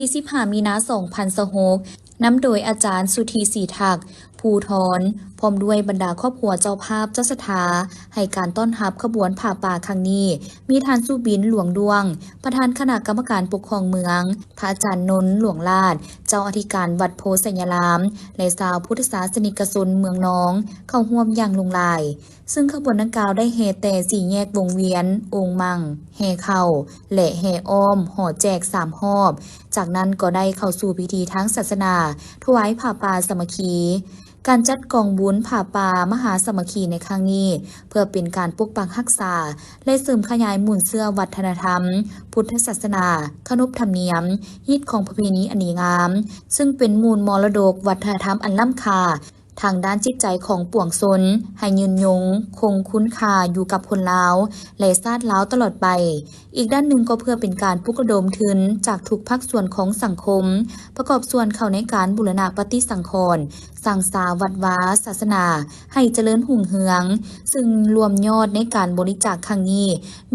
ທີສິບຫ້າ ມີນາ ສອງພັນຊາວຫົກ ນຳໂດຍອາຈານ ສຸທີ ສີທັກ ພູທອນ ພ້ອມດ້ວຍບັນດາຄອບຄົວເຈົ້າພາບເຈົ້າສັດທາ ໃຫ້ການຕ້ອນຮັບຂະບວນຜ້າປ່າຄັ້ງນີ້ ມີທ່ານ ສຸບິນ ຫຼວງດ້ວງ ປະທານຄະນະກຳມະການປົກຄອງເມືອງ, ພະອາຈານ ນົນ ຫຼວງລາດ ເຈົ້າອະທິການວັດໂພໄຊຍາລາມ ແລະ ຊາວພຸດທະສາສະນິກະຊົນເມືອງນອງ ເຂົ້າຮ່ວມຢ່າງຫຼວງຫຼາຍ. ເຊິ່ງຂະບວນດັ່ງກ່າວໄດ້ແຫ່ແຕ່ສີ່ແຍກວົງວຽນ, ໂອ່ງມັ່ງ, ແຫ່ເຂົ້າ ແລະ ແຫ່ອ້ອມຫໍແຈກສາມຮອບ, ຈາກນັ້ນກໍໄດ້ເຂົ້າສູ່ພິທີທາງສາສະໜາ ຖວາຍຜ້າປ່າສາມັກຄີ. ການຈັດກອງບຸນຜ້າປ່າມະຫາສາມັກຄີໃນຄັ້ງນີ້ ເພື່ອເປັນການປົກປັກຮັກສາ ແລະ ເສີມຂະຫຍາຍມູນເຊື້ອວັດທະນະທຳ, ພຸດທະສາສະໜາ, ຂະໜົບທຳນຽມ, ຮີດຄອງປະເພນີອັນດີງາມ, ເຊິ່ງເປັນມູນມໍລະດົກວັດທະນະທຳອັນລ້ຳຄ່າ ທາງດ້ານຈິດໃຈຂອງປວງຊົນ ໃຫ້ຍືນຍົງຄົງຄຸນຄ່າຢູ່ກັບຄົນລາວ ແລະ ຊາດລາວຕະຫຼອດໄປ. ອີກດ້ານໜຶ່ງກໍເພື່ອເປັນການປຸກລະດົມທຶນຈາກທຸກພາກສ່ວນຂອງສັງຄົມ ປະກອບສ່ວນເຂົ້າໃນການບູລະນະປະຕິສັງຂອນ, ສ້າງສາວັດວາສາສະໜາໃຫ້ຈະເລີນຮຸ່ງເຮືອງ, ເຊິ່ງລວມຍອດໃນການບໍລິຈາກຄັ້ງນີ້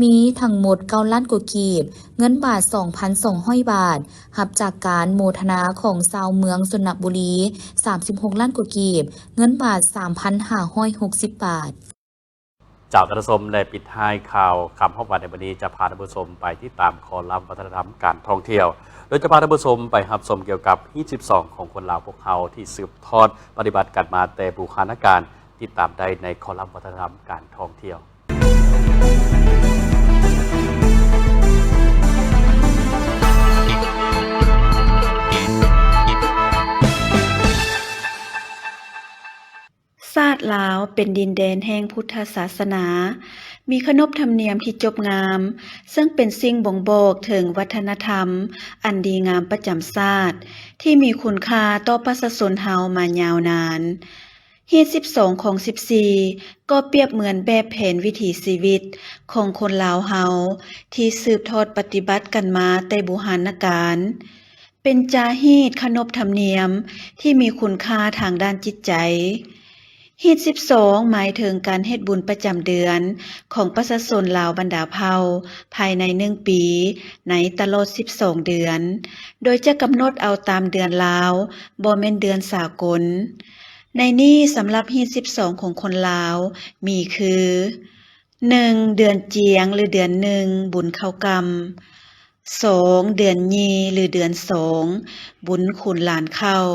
ມີທັງໝົດເກົ້າລ້ານກວ່າກີບ, ເງິນບາດສອງພັນສອງຮ້ອຍບາດ, ຮັບຈາກການໂມທະນາຂອງຊາວເມືອງຊົນນະບູລີ ສາມສິບຫົກລ້ານກວ່າກີບ, ເງິນບາດສາມພັນຫ້າຮ້ອຍຫົກສິບບາດ. ເຈົ້າ ທ່ານຜູ້ຊົມ ແລະ ປິດທ້າຍຂ່າວຄ່ຳຮອບວັນໃນມື້ນີ້ ຈະພາທ່ານຜູ້ຊົມໄປຕິດຕາມຄໍລັມວັດທະນະທຳການທ່ອງທ່ຽວ, ໂດຍຈະພາທ່ານຜູ້ຊົມໄປຮັບຊົມກ່ຽວກັບຮີດສິບສອງຂອງຄົນລາວພວກເຮົາທີ່ສືບທອດປະຕິບັດກັນມາແຕ່ບູຮານະການ. ຕິດຕາມໄດ້ໃນຄໍລັມວັດທະນະທຳການທ່ອງທ່ຽວ. ຊາດລາວເປັນດິນແດນແຫ່ງພຸດທະສາສະໜາ, ມີຂະໜົບທຳນຽມທີ່ຈົບງາມ, ເຊິ່ງເປັນສິ່ງບົ່ງບອກເຖິງວັດທະນະທຳອັນດີງາມປະຈຳຊາດ ທີ່ມີຄຸນຄ່າຕໍ່ປະຊາຊົນເຮົາມາຍາວນານ. ຮີດສິບສອງຂອງສິບສີ່ ກໍປຽບເໝືອນແບບແຜນວິຖີຊີວິດຂອງຄົນລາວເຮົາ ທີ່ສືບທອດປະຕິບັດກັນມາແຕ່ບູຮານະການ, ເປັນຈາຮີດຂະໜົບທຳນຽມທີ່ມີຄຸນຄ່າທາງດ້ານຈິດໃຈ. ຮີດສິບສອງ ໝາຍເຖິງການເຮັດບຸນປະຈຳເດືອນຂອງປະຊາຊົນລາວບັນດາເຜົ່າພາຍໃນໜຶ່ງປີ ໃນຕະຫຼອດສິບສອງເດືອນ, ໂດຍຈະກຳນົດເອົາຕາມເດືອນລາວ, ບໍ່ແມ່ນເດືອນສາກົນ. ໃນນີ້ສຳລັບຮີດສິບສອງຂອງຄົນລາວມີຄື ໜຶ່ງ ເດືອນຈຽງ ຫຼື ເດືອນໜຶ່ງ ບຸນເຂົ້າກຳ, ສອງ ເດືອນຍີ່ ຫຼື ເດືອນສອງ ບຸນຄູນຫຼານເຂົ້າ,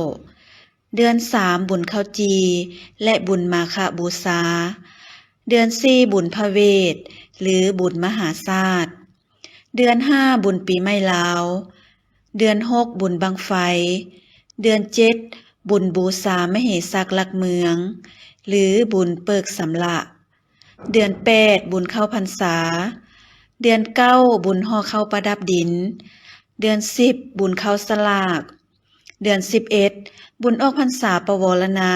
ເດືອນສາມ ບຸນເຂົ້າຈີ່ ແລະ ບຸນມາຄະບູຊາ, ເດືອນສີ່ ບຸນພະເວດ ຫຼື ບຸນມະຫາຊາດ, ເດືອນຫ້າ ບຸນປີໃໝ່ລາວ, ເດືອນຫົກ ບຸນບັ້ງໄຟ, ເດືອນເຈັດ ບຸນບູຊາມະເຫສັກຫຼັກເມືອງ ຫຼື ບຸນເປີກສຳລະ, ເດືອນແປດ ບຸນເຂົ້າພັນສາ, ເດືອນເກົ້າ ບຸນຫໍ່ເຂົ້າປະດັບດິນ, ເດືອນສິບ ບຸນເຂົ້າສະຫຼາກ, ເດືອນສິບເອັດ ບຸນອອກພັນສາປະວໍລະນາ,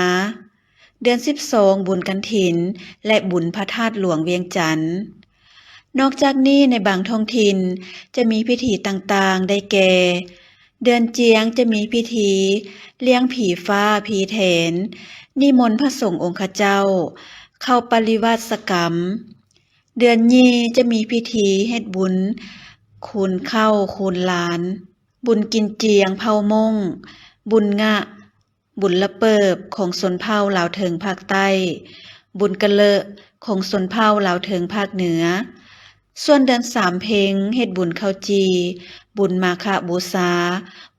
ເດືອນສິບສອງ ບຸນກັນຖິນ ແລະ ບຸນພະທາດຫຼວງວຽງຈັນ. ນອກຈາກນີ້ ໃນບາງທ້ອງຖິ່ນຈະມີພິທີຕ່າງໆ ໄດ້ແກ່ ເດືອນຈຽງຈະມີພິທີລ້ຽງຜີຟ້າຜີແຖນ, ນິມົນພະສົງອົງຄະເຈົ້າເຂົ້າປະລິວາສະກຳ. ເດືອນຍີ່ຈະມີພິທີເຮັດບຸນຄູນເຂົ້າຄູນຫຼານ, ບຸນກິນຈຽງເຜົ່າມົ້ງ, ບຸນງະ, ບຸນລະເປີບຂອງຊົນເຜົ່າລາວເທິງພາກໃຕ້, ບຸນກະເລີະຂອງຊົນເຜົ່າລາວເທິງພາກເໜືອ. ສ່ວນເດືອນສາມເພັງເຮັດບຸນເຂົ້າຈີ່, ບຸນມາຄະບູຊາ,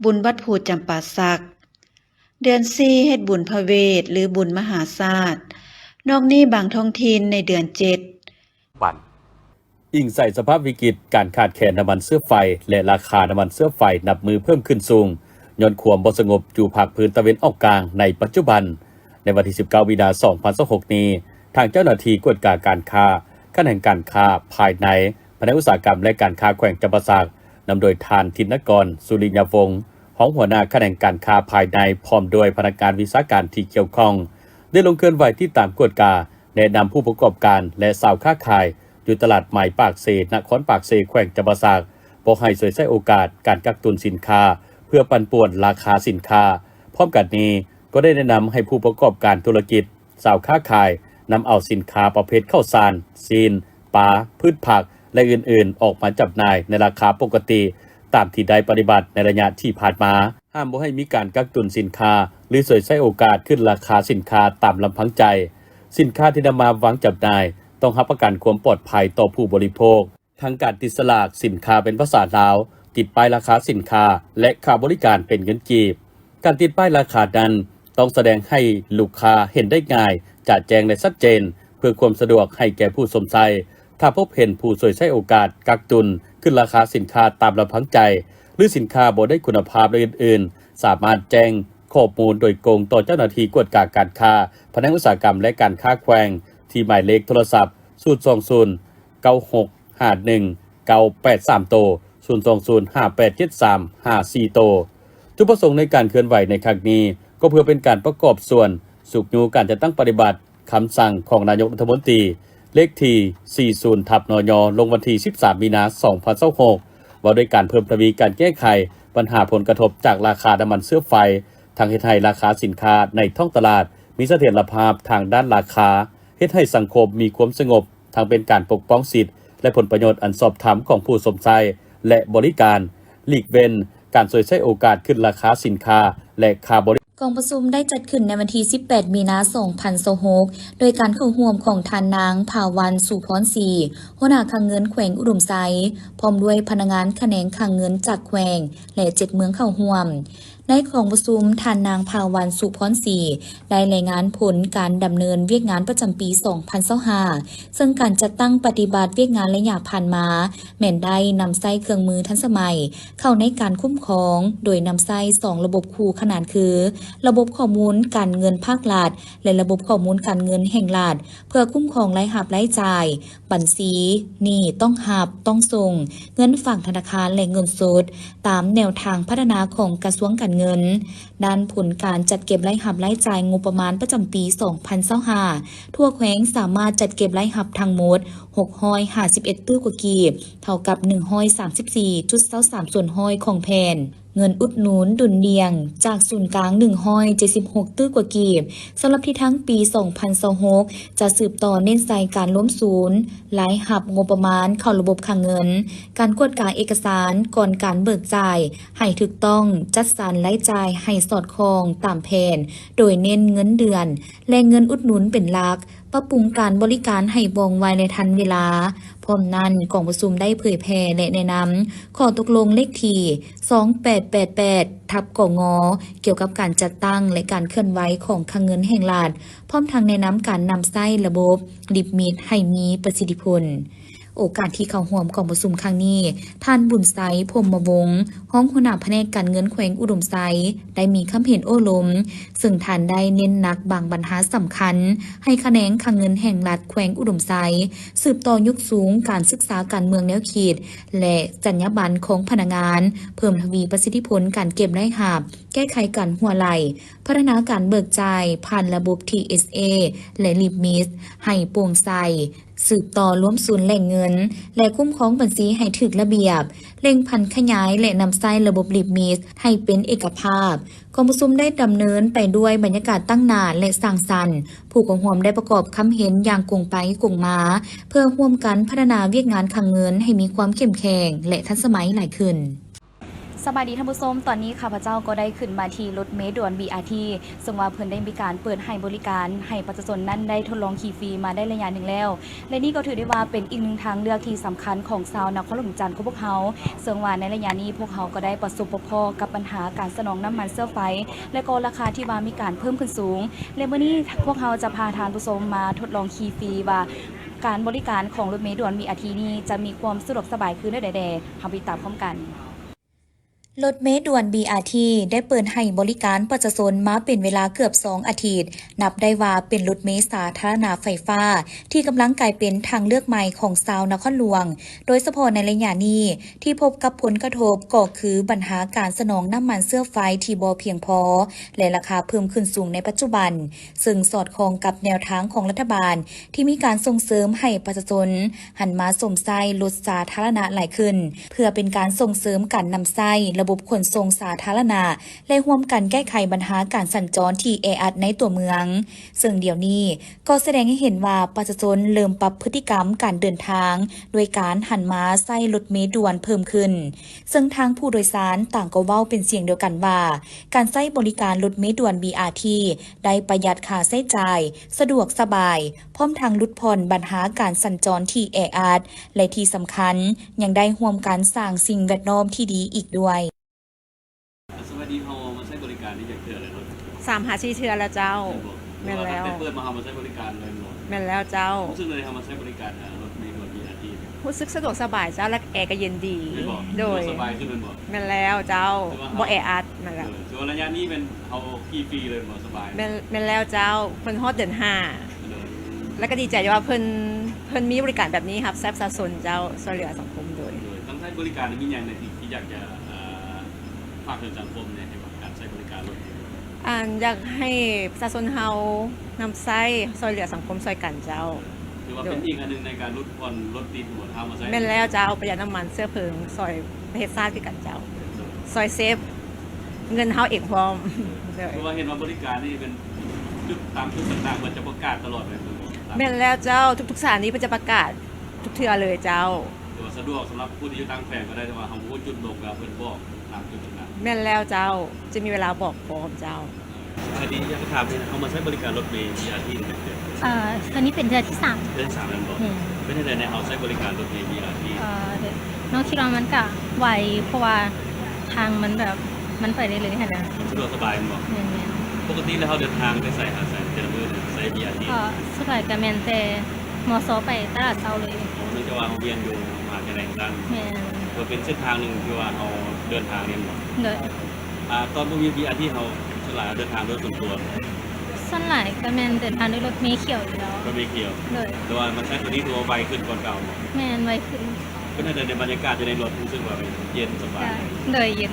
ບຸນວັດພູຈຳປາສັກ. ເດືອນສີ່ເຮັດບຸນພະເວດ ຫຼື ບຸນມະຫາຊາດ. ນອກນີ້ບາງທ້ອງຖິ່ນໃນເດືອນເຈັດ ວັນ. ອີງໃສ່ສະພາບວິກິດການຂາດແຄນນ້ຳມັນເຊື້ອໄຟ ແລະ ລາຄານ້ຳມັນເຊື້ອໄຟນັບມື້ເພີ່ມຂຶ້ນສູງ ຍ້ອນຄວາມບໍ່ສະຫງົບຢູ່ພາກພື້ນຕາເວັນອອກກາງໃນປັດຈຸບັນ. ໃນວັນທີສິບເກົ້າ ມີນາ ສອງພັນຊາວຫົກນີ້, ທາງເຈົ້າໜ້າທີ່ກວດກາການຄ້າ ຂະແໜງການຄ້າພາຍໃນ ພະແນກອຸດສາຫະກຳ ແລະ ການຄ້າແຂວງຈຳປາສັກ ນຳໂດຍທ່ານ ທິນນະກອນ ສຸລິຍະວົງ ຮອງຫົວໜ້າຂະແໜງການຄ້າພາຍໃນ ພ້ອມດ້ວຍພະນັກງານວິຊາການທີ່ກ່ຽວຂ້ອງ ໄດ້ລົງເຄື່ອນໄຫວຕິດຕາມກວດກາ ແນະນຳຜູ້ປະກອບການ ແລະ ຊາວຄ້າຂາຍ ຢູ່ຕະຫຼາດໃໝ່ປາກເຊ ນະຄອນປາກເຊ ແຂວງຈຳປາສັກ ບໍ່ໃຫ້ສວຍໃຊ້ໂອກາດການກັກຕຸນສິນຄ້າ ເພື່ອປັ່ນປ່ວນລາຄາສິນຄ້າ. ພ້ອມກັນນີ້ ກໍໄດ້ແນະນຳໃຫ້ຜູ້ປະກອບການທຸລະກິດ, ຊາວຄ້າຂາຍ ນຳເອົາສິນຄ້າປະເພດເຂົ້າສານ, ຊີ້ນ, ປາ, ພືດຜັກ ແລະ ອື່ນໆ ອອກມາຈຳໜ່າຍໃນລາຄາປົກກະຕິ ຕາມທີ່ໄດ້ປະຕິບັດໃນໄລຍະທີ່ຜ່ານມາ. ຫ້າມບໍ່ໃຫ້ມີການກັກຕຸນສິນຄ້າ ຫຼື ສວຍໃຊ້ໂອກາດຂຶ້ນລາຄາສິນຄ້າຕາມລຳພັງໃຈ. ສິນຄ້າທີ່ນຳມາວາງຈຳໜ່າຍຕ້ອງຮັບປະກັນຄວາມປອດໄພຕໍ່ຜູ້ບໍລິໂພກ. ທັງການຕິດສະຫຼາກສິນຄ້າເປັນພາສາລາວ, ຕິດປ້າຍລາຄາສິນຄ້າ ແລະ ຄ່າບໍລິການເປັນເງິນກີບ. ການຕິດປ້າຍລາຄານັ້ນຕ້ອງສະແດງໃຫ້ລູກຄ້າເຫັນໄດ້ງ່າຍ, ຈະແຈ້ງ ແລະ ຊັດເຈນ ເພື່ອຄວາມສະດວກໃຫ້ແກ່ຜູ້ຊົມໃຊ້. ຖ້າພົບເຫັນຜູ້ສວຍໃຊ້ໂອກາດກັກຕຸນຂຶ້ນລາຄາສິນຄ້າຕາມລຳພັງໃຈ ຫຼື ສິນຄ້າບໍ່ໄດ້ຄຸນນະພາບ ແລະ ອື່ນໆ, ສາມາດແຈ້ງຂໍ້ມູນໂດຍກົງຕໍ່ເຈົ້າໜ້າທີ່ກວດກາການຄ້າ, ພະແນກອຸດສາຫະກຳ ແລະ ການຄ້າແຂວງ ທີ່ໝາຍເລກໂທລະສັບ ສູນສອງສູນ ເກົ້າຫົກຫ້າໜຶ່ງເກົ້າແປດສາມໂຕ, ສູນສອງສູນຫ້າແປດເຈັດສາມຫ້າສີ່ໂຕ. ຈຸດປະສົງໃນການເຄື່ອນໄຫວໃນຄັ້ງນີ້ ກໍເພື່ອເປັນການປະກອບສ່ວນຊຸກຍູ້ການຈັດຕັ້ງປະຕິບັດຄຳສັ່ງຂອງນາຍົກລັດຖະມົນຕີ ເລກທີສີ່ສິບ ນຍ ລົງວັນທີສິບສາມ ມີນາ ສອງພັນຊາວຫົກ ວ່າດ້ວຍການເພີ່ມທະວີການແກ້ໄຂບັນຫາຜົນກະທົບຈາກລາຄານ້ຳມັນເຊື້ອໄຟ, ທັງເຮັດໃຫ້ລາຄາສິນຄ້າໃນທ້ອງຕະຫຼາດມີສະຖຽນລະພາບທາງດ້ານລາຄາ, ເຮັດໃຫ້ສັງຄົມມີຄວາມສະຫງົບ, ທັງເປັນການປົກປ້ອງສິດ ແລະ ຜົນປະໂຫຍດອັນຊອບທຳຂອງຜູ້ຊົມໃຊ້ ແລະ ບໍລິການ, ຫຼີກເວັ້ນການສວຍໃຊ້ໂອກາດຂຶ້ນລາຄາສິນຄ້າ ແລະ ຄ່າບໍລິ ກອງປະຊຸມໄດ້ຈັດຂຶ້ນໃນວັນທີສິບແປດ ມີນາ ສອງພັນຊາວຫົກ ໂດຍການເຂົ້າຮ່ວມຂອງທ່ານນາງ ພາວັນ ສຸພອນສີ ຫົວໜ້າຄັງເງິນແຂວງອຸດົມໄຊ ພ້ອມດ້ວຍພະນັກງານຂະແໜງຄັງເງິນຈາກແຂວງ ແລະ ເຈັດເມືອງເຂົ້າຮ່ວມ. ໃນກອງປະຊຸມ, ທ່ານນາງ ພາວັນ ສຸພອນສີ ໄດ້ລາຍງານຜົນການດຳເນີນວຽກງານປະຈຳປີສອງພັນຊາວຫ້າ ເຊິ່ງການຈັດຕັ້ງປະຕິບັດວຽກງານໄລຍະຜ່ານມາ ແມ່ນໄດ້ນຳໃຊ້ເຄື່ອງມືທັນສະໄໝເຂົ້າໃນການຄຸ້ມຄອງ, ໂດຍນຳໃຊ້ສອງລະບົບຄູ່ຂະໜານຄື ລະບົບຂໍ້ມູນການເງິນພາກລັດ ແລະ ລະບົບຂໍ້ມູນການເງິນແຫ່ງລັດ ເພື່ອຄຸ້ມຄອງລາຍຮັບລາຍຈ່າຍ, ບັນຊີ, ໜີ້ຕ້ອງຮັບຕ້ອງສົ່ງ, ເງິນຝາກທະນາຄານ ແລະ ເງິນສົດ ຕາມແນວທາງພັດທະນາຂອງກະຊວງການເງິນ. ດ້ານຜົນການຈັດເກັບລາຍຮັບລາຍຈ່າຍງົບປະມານປະຈຳປີສອງພັນຊາວຫ້າ ທົ່ວແຂວງສາມາດຈັດເກັບລາຍຮັບທັງໝົດຫົກຮ້ອຍຫ້າສິບເອັດຕື້ກວ່າກີບ, ເທົ່າກັບໜຶ່ງຮ້ອຍສາມສິບສີ່ຈຸດຊາວສາມສ່ວນຮ້ອຍຂອງແຜນ. ເງິນອຸດໜູນດຸນດ່ຽງຈາກສູນກາງໜຶ່ງຮ້ອຍເຈັດສິບຫົກຕື້ກວ່າກີບ. ສຳລັບທິດທາງປີສອງພັນຊາວຫົກ ຈະສືບຕໍ່ເນັ້ນໃສ່ການລວມສູນລາຍຮັບງົບປະມານເຂົ້າລະບົບຄັງເງິນ, ການກວດກາເອກະສານກ່ອນການເບີກຈ່າຍໃຫ້ຖືກຕ້ອງ, ຈັດສັນລາຍຈ່າຍໃຫ້ສອດຄ່ອງຕາມແຜນ ໂດຍເນັ້ນເງິນເດືອນ ແລະ ເງິນອຸດໜູນເປັນຫຼັກ, ປັບປຸງການບໍລິການໃຫ້ວ່ອງໄວ ແລະ ທັນເວລາ. ພ້ອມນັ້ນ, ກອງປະຊຸມໄດ້ເຜີຍແຜ່ ແລະ ແນະນຳຂໍ້ຕົກລົງເລກທີສອງແປດແປດແປດ ທັບ ກງ ກ່ຽວກັບການຈັດຕັ້ງ ແລະ ການເຄື່ອນໄຫວຂອງຄັງເງິນແຫ່ງລັດ, ພ້ອມທັງແນະນຳການນຳໃຊ້ລະບົບລິບມິດໃຫ້ມີປະສິດທິຜົນ. ໂອກາດທີ່ເຂົ້າຮ່ວມກອງປະຊຸມຄັ້ງນີ້, ທ່ານ ບຸນໄຊ ພົມມະວົງ ຮອງຫົວໜ້າພະແນກການເງິນແຂວງອຸດົມໄຊ ໄດ້ມີຄຳເຫັນໂອ້ລົມ, ເຊິ່ງທ່ານໄດ້ເນັ້ນໜັກບາງບັນຫາສຳຄັນ ໃຫ້ຂະແໜງຄັງເງິນແຫ່ງລັດແຂວງອຸດົມໄຊ ສືບຕໍ່ຍົກສູງການສຶກສາການເມືອງແນວຄິດ ແລະ ຈັນຍາບັນຂອງພະນັກງານ, ເພີ່ມທະວີປະສິດທິຜົນການເກັບລາຍຮັບ, ແກ້ໄຂການຮົ່ວໄຫຼ, ພັດທະນາການເບີກຈ່າຍຜ່ານລະບົບ ທີເອສເອ ແລະ ລິບມິດ ໃຫ້ໂປ່ງໃສ, ສືບຕໍ່ລວມສູນແຫຼ່ງເງິນ ແລະ ຄຸ້ມຄອງບັນຊີໃຫ້ຖືກລະບຽບ, ເລັ່ງຜັນຂະຫຍາຍ ແລະ ນຳໃຊ້ລະບົບລິບມິດໃຫ້ເປັນເອກະພາບ. ກອງປະຊຸມໄດ້ດຳເນີນໄປດ້ວຍບັນຍາກາດຕັ້ງໜ້າ ແລະ ສ້າງສັນ. ຜູ້ເຂົ້າຮ່ວມໄດ້ປະກອບຄຳເຫັນຢ່າງກົງໄປກົງມາ ເພື່ອຮ່ວມກັນພັດທະນາວຽກງານຄັງເງິນໃຫ້ມີຄວາມເຂັ້ມແຂງ ແລະ ທັນສະໄໝຫຼາຍຂຶ້ນ. ສະບາຍດີທ່ານຜູ້ຊົມ, ຕອນນີ້ຂ້າພະເຈົ້າກໍໄດ້ຂຶ້ນມາທີ່ລົດເມດ່ວນ ບີອາທີ ເຊິ່ງວ່າເພິ່ນໄດ້ມີການເປີດໃຫ້ບໍລິການໃຫ້ປະຊາຊົນນັ້ນໄດ້ທົດລອງຂີ່ຟຣີມາໄດ້ໄລຍະໜຶ່ງແລ້ວ ແລະ ນີ້ກໍຖືໄດ້ວ່າເປັນອີກໜຶ່ງທາງເລືອກທີ່ສຳຄັນຂອງຊາວນະຄອນຫຼວງວຽງຈັນຂອງພວກເຮົາ, ເຊິ່ງວ່າໃນໄລຍະນີ້ພວກເຮົາກໍໄດ້ປະສົບພົບພໍ້ກັບບັນຫາການສະໜອງນ້ຳມັນເຊື້ອໄຟ ແລະ ກໍລາຄາທີ່ວ່າມີການເພີ່ມຂຶ້ນສູງ ແລະ ມື້ນີ້ພວກເຮົາຈະພາທ່ານຜູ້ຊົມມາທົດລອງຂີ່ຟຣີວ່າການບໍລິການຂອງລົດເມດ່ວນ ບີອາທີ ນີ້ຈະມີຄວາມສະດວກສະບາຍຄືແນວໃດແດ່. ເຮົາໄປຕິດຕາມພ້ອມກັນ. ລົດເມດ່ວນ ບີອາທີ ໄດ້ເປີດໃຫ້ບໍລິການປະຊາຊົນມາເປັນເວລາເກືອບສອງອາທິດ, ນັບໄດ້ວ່າເປັນລົດເມສາທາລະນະໄຟຟ້າທີ່ກຳລັງກາຍເປັນທາງເລືອກໃໝ່ຂອງຊາວນະຄອນຫຼວງ, ໂດຍສະເພາະໃນໄລຍະນີ້ທີ່ພົບກັບຜົນກະທົບກໍຄືບັນຫາການສະໜອງນ້ຳມັນເຊື້ອໄຟທີ່ບໍ່ພຽງພໍ ແລະ ລາຄາເພີ່ມຂຶ້ນສູງໃນປັດຈຸບັນ, ເຊິ່ງສອດຄ່ອງກັບແນວທາງຂອງລັດຖະບານ ທີ່ມີການສົ່ງເສີມໃຫ້ປະຊາຊົນຫັນມາຊົມໃຊ້ລົດສາທາລະນະຫຼາຍຂຶ້ນ ເພື່ອເປັນການສົ່ງເສີມການນຳໃຊ້ລ ະບົບຂົນສົ່ງສາທາລະນະ ແລະ ຮ່ວມກັນແກ້ໄຂບັນຫາການສັນຈອນທີ່ແອອັດໃນຕົວເມືອງ, ເຊິ່ງດຽວນີ້ກໍສະແດງໃຫ້ເຫັນວ່າປະຊາຊົນເລີ່ມປັບພຶດຕິກຳການເດີນທາງ ດ້ວຍການຫັນມາໃຊ້ລົດເມດ່ວນເພີ່ມຂຶ້ນ, ເຊິ່ງທາງຜູ້ໂດຍສານຕ່າງກໍເວົ້າເປັນສຽງດຽວກັນວ່າ ການໃຊ້ບໍລິການລົດເມດ່ວນ ບີອາທີ ໄດ້ປະຢັດຄ່າໃຊ້ຈ່າຍ, ສະດວກສະບາຍ, ພ້ອມທັງຫຼຸດຜ່ອນບັນຫາການສັນຈອນທີ່ແອອັດ ແລະ ທີ່ສຳຄັນຍັງໄດ້ຮ່ວມກັນສ້າງສິ່ງແວດລ້ອມທີ່ດີອີກດ້ວຍ. ສະບາຍດີ, ເຮົາມາໃຊ້ບໍລິການນີ້ຈັກເທື່ອແລ້ວເນາະ? ສາມຫາສີ່ເທື່ອແລ້ວເຈົ້າ. ແມ່ນບໍ່? ແມ່ນແລ້ວ. ຕັ້ງແຕ່ເປີດມາເຮົາມາໃຊ້ບໍລິການເລີຍແມ່ນບໍ່? ແມ່ນແລ້ວເຈົ້າ. ຮູ້ສຶກແນວໃດເຮົາມາໃຊ້ບໍລິການ ເອີ ລົດເມດ່ວນ ບີອາທີ ນີ້? ຮູ້ສຶກສະດວກສະບາຍເຈົ້າ ແລະ ແອກໍເຢັນດີ. ແມ່ນບໍ່? ໂດຍ. ສະບາຍຂຶ້ນແມ່ນບໍ່? ແມ່ນແລ້ວເຈົ້າ. ບໍ່ແອອັດ. ແມ່ນແລ້ວ. ຖືວ່າໄລຍະນີ້ແມ່ນເຮົາຂີ່ຟຣີເລີຍແມ່ນບໍ່? ສະບາຍ. ແມ່ນ, ແມ່ນແລ້ວເຈົ້າ. ເພິ່ນຮອດເດືອນຫ້າ ໂດຍ ແລ້ວກໍດີໃຈທີ່ວ່າເພິ່ນ, ເພິ່ນມີບໍລິການແບບນີ້ ຮັບໃຊ້ປະຊາຊົນເຈົ້າ, ຊ່ວຍເຫຼືອສັງຄົມ. ໂດຍ. ໂດຍ. ທາງໃຊ້ບໍລິການມີຫຍັງແດ່ທີ່, ທີ່ຢາກຈະ ເອີ, ຝາກເຖິງສັງຄົມແດ່ ໃຫ້ວ່າການໃຊ້ບໍລິການລົດ? ອັນ ຢາກໃຫ້ປະຊາຊົນເຮົານຳໃຊ້ ຊ່ວຍເຫຼືອສັງຄົມຊ່ວຍກັນເຈົ້າ. ຖືວ່າເປັນອີກອັນໜຶ່ງໃນການຫຼຸດຜ່ອນລົດຕິດບໍ່ ຖ້າເຮົາມາໃຊ້? ແມ່ນແລ້ວເຈົ້າ. ປະຢັດນ້ຳມັນເຊື້ອເພີງ ຊ່ອຍປະເທດຊາດຄືກັນເຈົ້າ. ໂດຍ. ຊ່ອຍເຊບເງິນເຮົາເອງພ້ອມ. ໂດຍ. ຄືວ່າເຫັນວ່າບໍລິການນີ້ເປັນຈຸດ, ຕາມຈຸດຕ່າງໆ ເພິ່ນຈະປະກາດຕະຫຼອດແມ່ນບໍ່? ແມ່ນແລ້ວເຈົ້າ. ທຸກໆສະຖານີເພິ່ນຈະປະກາດທຸກເທື່ອເລີຍເຈົ້າ. ຖືວ່າສະດວກສຳລັບຜູ້ທີ່ຢູ່ຕ່າງແຂວງກໍໄດ້, ແຕ່ວ່າເຮົາບໍ່ຮູ້ຈຸດລົງ ກໍເພິ່ນບອກຕາມຈຸດຕ່າງໆ. ແມ່ນແລ້ວເຈົ້າ. ຈະມີເວລາບອກພ້ອມເຈົ້າ. ສະບາຍດີ, ຢາກຈະຖາມເນາະ, ເຮົາມາໃຊ້ບໍລິການລົດເມ ບີອາທີ ນີ້ຈັກເທື່ອ? ເອີ ເທື່ອນີ້ເປັນເທື່ອທີສາມ. ເທື່ອທີສາມແມ່ນບໍ່? ແມ່ນ. ເປັນຈັ່ງໃດແດ່ ເຮົາໃຊ້ບໍລິການລົດເມ ບີອາທີ? ເອີ ນ້ອງຄິດວ່າມັນກະໄວ ເພາະວ່າທາງມັນແບບ ມັນໄປໄດ້ເລີຍຫັ້ນນະ. ມັນສະດວກສະບາຍແມ່ນບໍ່? ແມ່ນໆ. ປົກກະຕິແລ້ວເຮົາເດີນທາງໄປໃສຫາໃສແຕ່ລະມື້ນີ້ ໃຊ້ ບີອາທີ? ກໍສ່ວນຫຼາຍກໍແມ່ນແຕ່ ມຊ ໄປຕະຫຼາດເຊົ້າເລີຍ. ອໍ ເນື່ອງຈາກວ່າເຮົາຮຽນຢູ່ມະຫາວິທະຍາໄລແຫ່ງຊາດ. ແມ່ນ. ກໍເປັນເສັ້ນທາງໜຶ່ງທີ່ວ່າເຮົາເດີນທາງນີ້ແມ່ນບໍ່? ໂດຍ. ອາ ຕອນບໍ່ມີ ບີອາທີ ເຮົາສ່ວນຫຼາຍເຮົາເດີນທາງດ້ວຍສ່ວນຕົວ? ສ່ວນຫຼາຍກໍແມ່ນເດີນທາງດ້ວຍລົດເມຂຽວຢູ່ແລ້ວ. ລົດເມຂຽວ. ໂດຍ. ແຕ່ວ່າມາໃຊ້ຕົວນີ້ຖືວ່າໄວຂຶ້ນກວ່າເກົ່າ? ແມ່ນ, ໄວຂຶ້ນ. ເປັນຈັ່ງໃດໃນບັນຍາກາດຢູ່ໃນລົດ ຮູ້ສຶກວ່າເຢັນສະບາຍ? ໂດຍ, ເຢັນ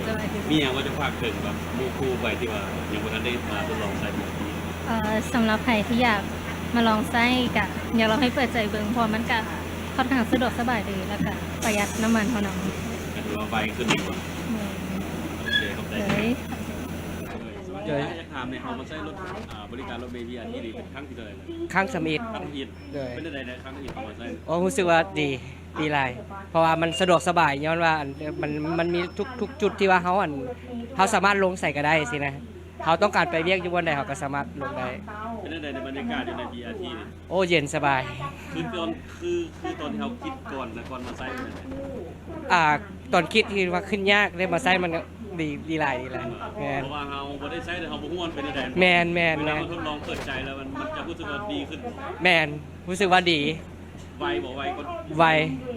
ສະບາຍ. ມີຫຍັງວ່າຈະຝາກເຖິງແບບໝູ່ຄູ່ໄປທີ່ວ່າຍັງບໍ່ທັນໄດ້ມາທົດລອງໃຊ້ ບີອາທີ? ເອີ ສຳລັບໃຜທີ່ຢາກມາລອງໃຊ້ ກະຢາກລອງໃຫ້ເປີດໃຈເບິ່ງ ເພາະວ່າມັນກະຂ້ອນຂ້າງສະດວກສະບາຍດີ ແລ້ວກະປະຢັດນ້ຳມັນເຮົານຳ. ກໍຖືວ່າໄວຂຶ້ນດີກວ່າ. ແມ່ນ. ໂອເຄ ຂອບໃຈ. ໂດຍ. ຢາກຖາມແດ່ ເຮົາມາໃຊ້ລົດ, ອາ, ບໍລິການລົດເມ ບີອາທີ ນີ້ເປັນຄັ້ງທີເທົ່າໃດແລ້ວ? ຄັ້ງທຳອິດ. ຄັ້ງທຳອິດ. ໂດຍ. ເປັນຈັ່ງໃດໃນຄັ້ງທຳອິດເຮົາມາໃຊ້? ໂອ້ ຮູ້ສຶກວ່າດີ, ດີຫຼາຍ ເພາະວ່າມັນສະດວກສະບາຍ ຍ້ອນວ່າ ອັນ ມັນ, ມັນມີທຸກ, ທຸກຈຸດທີ່ວ່າເຮົາ, ອັນ ເຮົາສາມາດລົງໃສກໍໄດ້ຊີ້ນະ. ເຮົາຕ້ອງການໄປວຽກຢູ່ບ່ອນໃດ ເຮົາກໍສາມາດລົງໄດ້. ເປັນຈັ່ງໃດໃນບັນຍາກາດຢູ່ໃນ ບີອາທີ ນີ້? ໂອ້ ເຢັນສະບາຍ. ຄືຕອນ, ຄື, ຄືຕອນທີ່ເຮົາຄິດກ່ອນນະ, ກ່ອນມາໃຊ້ເປັນຈັ່ງໃດ? ອາ, ຕອນຄິດທີ່ວ່າຂຶ້ນຍາກ ໄດ້ມາໃຊ້ມັນກໍດີ, ດີຫຼາຍ, ດີຫຼາຍ. ແມ່ນ. ເພາະວ່າເຮົາບໍ່ໄດ້ໃຊ້ ແຕ່ເຮົາບໍ່ຮູ້ວ່າມັນເປັນຈັ່ງໃດ. ແມ່ນ, ແມ່ນ, ແມ່ນ. ເວລາເຮົາທົດລອງເປີດໃຈແລ້ວ ມັນ, ມັນຈະຮູ້ສຶກວ່າດີຂຶ້ນ. ແມ່ນ, ຮູ້ສຶກວ່າດີ. ໄວບໍ່? ໄວກວ່າ, ໄວ,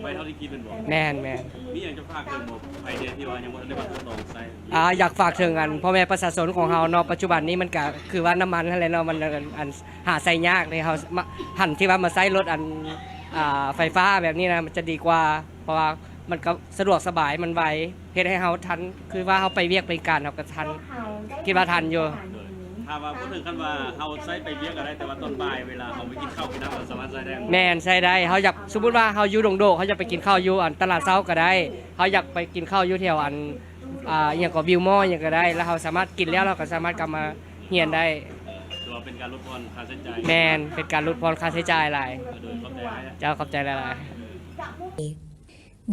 ໄວເທົ່າທີ່ຄິດແມ່ນບໍ່? ແມ່ນ, ແມ່ນ. ມີຫຍັງຈະຝາກເຖິງບໍ່ ໃຜແດ່ທີ່ວ່າຍັງບໍ່ທັນໄດ້ມາທົດລອງໃຊ້? ອາ, ຢາກຝາກເຖິງ ອັນ ພໍ່ແມ່ປະຊາຊົນຂອງເຮົາເນາະ, ປັດຈຸບັນນີ້ມັນກະຄືວ່ານ້ຳມັນຫັ້ນແຫຼະເນາະ, ມັນ ອັນ ຫາໃຊ້ຍາກເດ້. ເຮົາມາ, ຫັ້ນທີ່ວ່າມາໃຊ້ລົດ ອັນ ອາ, ໄຟຟ້າແບບນີ້ນະ ມັນຈະດີກວ່າ, ເພາະວ່າມັນກໍສະດວກສະບາຍ, ມັນໄວ, ເຮັດໃຫ້ເຮົາທັນ, ຄືວ່າເຮົາໄປວຽກໄປການ ເຮົາກໍທັນ, ຄິດວ່າທັນຢູ່. ໂດຍ. ຖ້າວ່າບໍ່ເຖິງຂັ້ນວ່າເຮົາໃຊ້ໄປວຽກກໍໄດ້, ແຕ່ວ່າຕອນບ່າຍເວລາເຮົາໄປກິນເຂົ້າກິນນ້ຳ ເຮົາສາມາດໃຊ້ໄດ້. ແມ່ນ, ໃຊ້ໄດ້. ເຮົາຢາກ, ສົມມຸດວ່າເຮົາຢູ່ດົງໂດກ, ເຮົາຢາກໄປກິນເຂົ້າຢູ່ ອັນ ຕະຫຼາດເຊົ້າກໍໄດ້, ເຮົາຢາກໄປກິນເຂົ້າຢູ່ແຖວ ອັນ ອາ ອີ່ຫຍັງກໍ ວິວມໍ ອີ່ຫຍັງກໍໄດ້, ແລ້ວເຮົາສາມາດກິນແລ້ວ ເຮົາກໍສາມາດກັບມາຮຽນໄດ້. ຖືວ່າເປັນການຫຼຸດຜ່ອນຄ່າໃຊ້ຈ່າຍ. ແມ່ນ, ເປັນການຫຼຸດຜ່ອນຄ່າໃຊ້ຈ່າຍຫຼາຍ. ໂດຍ, ຂອບໃຈຫຼາຍ. ເຈົ້າ, ຂອບໃຈຫຼາຍໆ.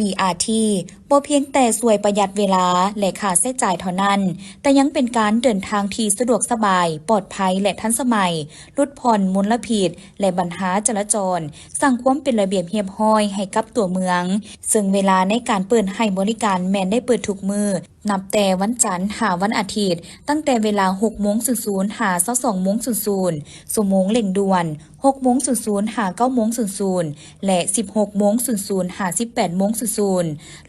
ບີອາທີ ບໍ່ພຽງແຕ່ຊ່ວຍປະຢັດເວລາ ແລະ ຄ່າໃຊ້ຈ່າຍເທົ່ານັ້ນ, ແຕ່ຍັງເປັນການເດີນທາງທີ່ສະດວກສະບາຍ, ປອດໄພ ແລະ ທັນສະໄໝ, ຫຼຸດຜ່ອນມົນລະພິດ ແລະ ບັນຫາຈະລາຈອນ, ສ້າງຄວາມເປັນລະບຽບຮຽບຮ້ອຍໃຫ້ກັບຕົວເມືອງ, ເຊິ່ງເວລາໃນການເປີດໃຫ້ບໍລິການແມ່ນໄດ້ເປີດທຸກມື້, ນັບແຕ່ວັນຈັນຫາວັນອາທິດ, ຕັ້ງແຕ່ເວລາຫົກໂມງສູນສູນຫາຊາວສອງໂມງສູນສູນ, ຊົ່ວໂມງເລັ່ງດ່ວນ ຫົກໂມງສູນສູນຫາເກົ້າໂມງສູນສູນ ແລະ ສິບຫົກໂມງສູນສູນຫາສິບແປດໂມງສູນສູນ.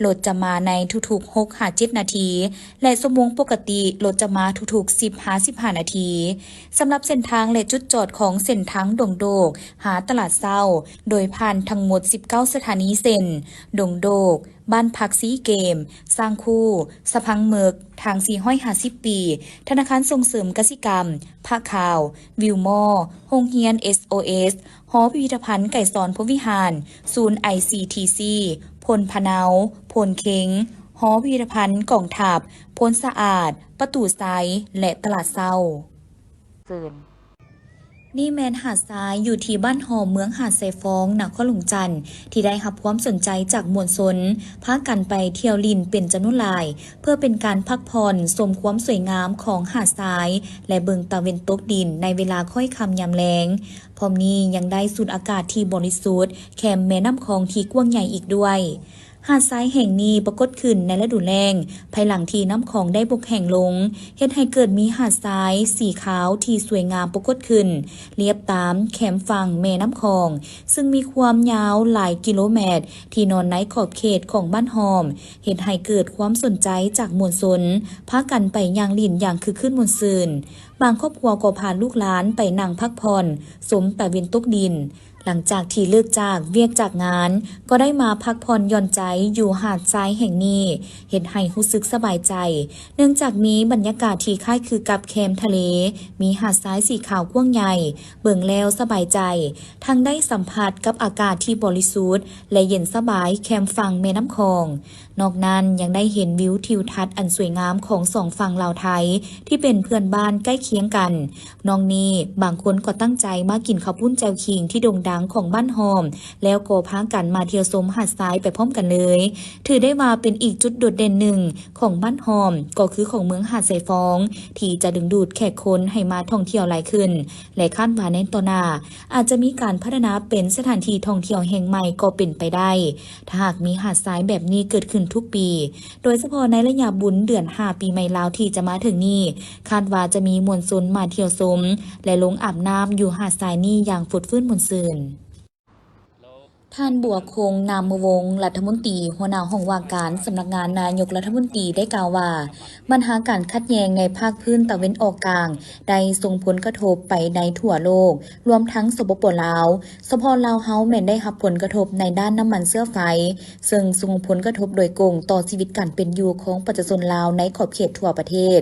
ລົດຈະມາໃນທຸກໆຫົກຫາເຈັດນາທີ ແລະ ຊົ່ວໂມງປົກກະຕິລົດຈະມາທຸກໆສິບຫາສິບຫ້ານາທີ. ສຳລັບເສັ້ນທາງ ແລະ ຈຸດຈອດຂອງເສັ້ນທາງດົງໂດກຫາຕະຫຼາດເຊົ້າ, ໂດຍຜ່ານທັງໝົດສິບເກົ້າສະຖານີ ເຊັ່ນ ດົງໂດກ, ບ້ານພັກຊີເກມ, ສ້າງຄູ, ສະພັງເໝິກ, ທາງສີ່ຮ້ອຍຫ້າສິບປີ, ທະນາຄານສົ່ງເສີມກະສິກຳ, ພະຂາວ, ວິວມໍ, ໂຮງຮຽນເອສໂອເອສ, ຫໍພິພິທະພັນໄກສອນພົມວິຫານ, ສູນໄອຊີທີຊີ, ໂພນພະເນົາ, ໂພນເຄັງ, ຫໍພິພິທະພັນກອງທັບ, ໂພນສະອາດ, ປະຕູໄຊ ແລະ ຕະຫຼາດເຊົ້າ. ນີ້ແມ່ນຫາດຊາຍຢູ່ທີ່ບ້ານຮອມ ເມືອງຫາດຊາຍຟອງ ນະຄອນຫຼວງຈັນ ທີ່ໄດ້ຮັບຄວາມສົນໃຈຈາກມວນຊົນ ພາກັນໄປທ່ຽວຫຼິ້ນເປັນຈຳນວນຫຼາຍ ເພື່ອເປັນການພັກຜ່ອນ ຊົມຄວາມສວຍງາມຂອງຫາດຊາຍ ແລະ ເບິ່ງຕາເວັນຕົກດິນໃນເວລາຄ້ອຍຄ່ຳຍາມແລງ. ພ້ອມນີ້ຍັງໄດ້ສູດອາກາດທີ່ບໍລິສຸດ ແຄມແມ່ນ້ຳຂອງທີ່ກວ້າງໃຫຍ່ອີກດ້ວຍ. ຫາດຊາຍແຫ່ງນີ້ປາກົດຂຶ້ນໃນລະດູແລ້ງ, ພາຍຫຼັງທີ່ນ້ຳຂອງໄດ້ບົກແຫ້ງລົງ, ເຮັດໃຫ້ເກີດມີຫາດຊາຍສີຂາວທີ່ສວຍງາມປາກົດຂຶ້ນ ລຽບຕາມແຄມຝັ່ງແມ່ນ້ຳຂອງ, ຊຶ່ງມີຄວາມຍາວຫຼາຍກິໂລແມັດ ທີ່ນອນໃນຂອບເຂດຂອງບ້ານຮອມ, ເຮັດໃຫ້ເກີດຄວາມສົນໃຈຈາກມວນຊົນ ພາກັນໄປຍ່າງຫຼິ້ນຢ່າງຄຶກຄື້ນມ່ວນຊື່ນ. ບາງຄອບຄົວກໍພາລູກຫຼານໄປນັ່ງພັກຜ່ອນ ຊົມຕາເວັນຕົກດິນ. ຫຼັງຈາກທີ່ເລີກຈາກວຽກຈາກງານ ກໍໄດ້ມາພັກຜ່ອນຢ່ອນໃຈຢູ່ຫາດຊາຍແຫ່ງນີ້, ເຮັດໃຫ້ຮູ້ສຶກສະບາຍໃຈ ເນື່ອງຈາກມີບັນຍາກາດທີ່ຄ້າຍຄືກັບແຄມທະເລ, ມີຫາດຊາຍສີຂາວກວ້າງໃຫຍ່, ເບິ່ງແລ້ວສະບາຍໃຈ, ທັງໄດ້ສຳຜັດກັບອາກາດທີ່ບໍລິສຸດ ແລະ ເຢັນສະບາຍແຄມຝັ່ງແມ່ນ້ຳຂອງ. ນອກນັ້ນຍັງໄດ້ເຫັນວິວທິວທັດອັນສວຍງາມຂອງສອງຝັ່ງລາວໄທ ທີ່ເປັນເພື່ອນບ້ານໃກ້ຄຽງກັນ. ນອກນີ້ບາງຄົນກໍຕັ້ງໃຈມາກິນເຂົ້າປຸ້ນແຈ່ວຂີງທີ່ໂດ່ງດັງຂອງບ້ານຮອມ, ແລ້ວກໍພາກັນມາທ່ຽວຊົມຫາດຊາຍໄປພ້ອມກັນເລີຍ. ຖືໄດ້ວ່າເປັນອີກຈຸດໂດດເດັ່ນໜຶ່ງຂອງບ້ານຮອມ, ກໍຄືຂອງເມືອງຫາດຊາຍຟອງ, ທີ່ຈະດຶງດູດແຂກຄົນໃຫ້ມາທ່ອງທ່ຽວຫຼາຍຂຶ້ນ ແລະ ຄາດວ່າໃນຕໍ່ໜ້າ ອາດຈະມີການພັດທະນາເປັນສະຖານທີ່ທ່ອງທ່ຽວແຫ່ງໃໝ່ກໍເປັນໄປໄດ້ ຖ້າຫາກມີຫາດຊາຍແບບນີ້ເກີດຂຶ້ນທຸກປີ, ໂດຍສະເພາະໃນໄລຍະບຸນເດືອນຫ້າປີໃໝ່ລາວທີ່ຈະມາເຖິງນີ້, ຄາດວ່າຈະມີມວນຊົນມາທ່ຽວຊົມ ແລະ ລົງອາບນ້ຳຢູ່ຫາດຊາຍນີ້ຢ່າງຟົດຟື້ນມ່ວນຊື່ນ. ທ່ານ ບົວຄົງ ນາມມະວົງ ລັດຖະມົນຕີ ຫົວໜ້າຫ້ອງວ່າການສຳນັກງານນາຍົກລັດຖະມົນຕີ ໄດ້ກ່າວວ່າ ບັນຫາການຂັດແຍ່ງໃນພາກພື້ນຕາເວັນອອກກາງ ໄດ້ສົ່ງຜົນກະທົບໄປໃນທົ່ວໂລກ, ລວມທັງ ສປປ ລາວ. ສະເພາະລາວເຮົາແມ່ນໄດ້ຮັບຜົນກະທົບໃນດ້ານນ້ຳມັນເຊື້ອໄຟ, ເຊິ່ງສົ່ງຜົນກະທົບໂດຍກົງຕໍ່ຊີວິດການເປັນຢູ່ຂອງປະຊາຊົນລາວໃນຂອບເຂດທົ່ວປະເທດ.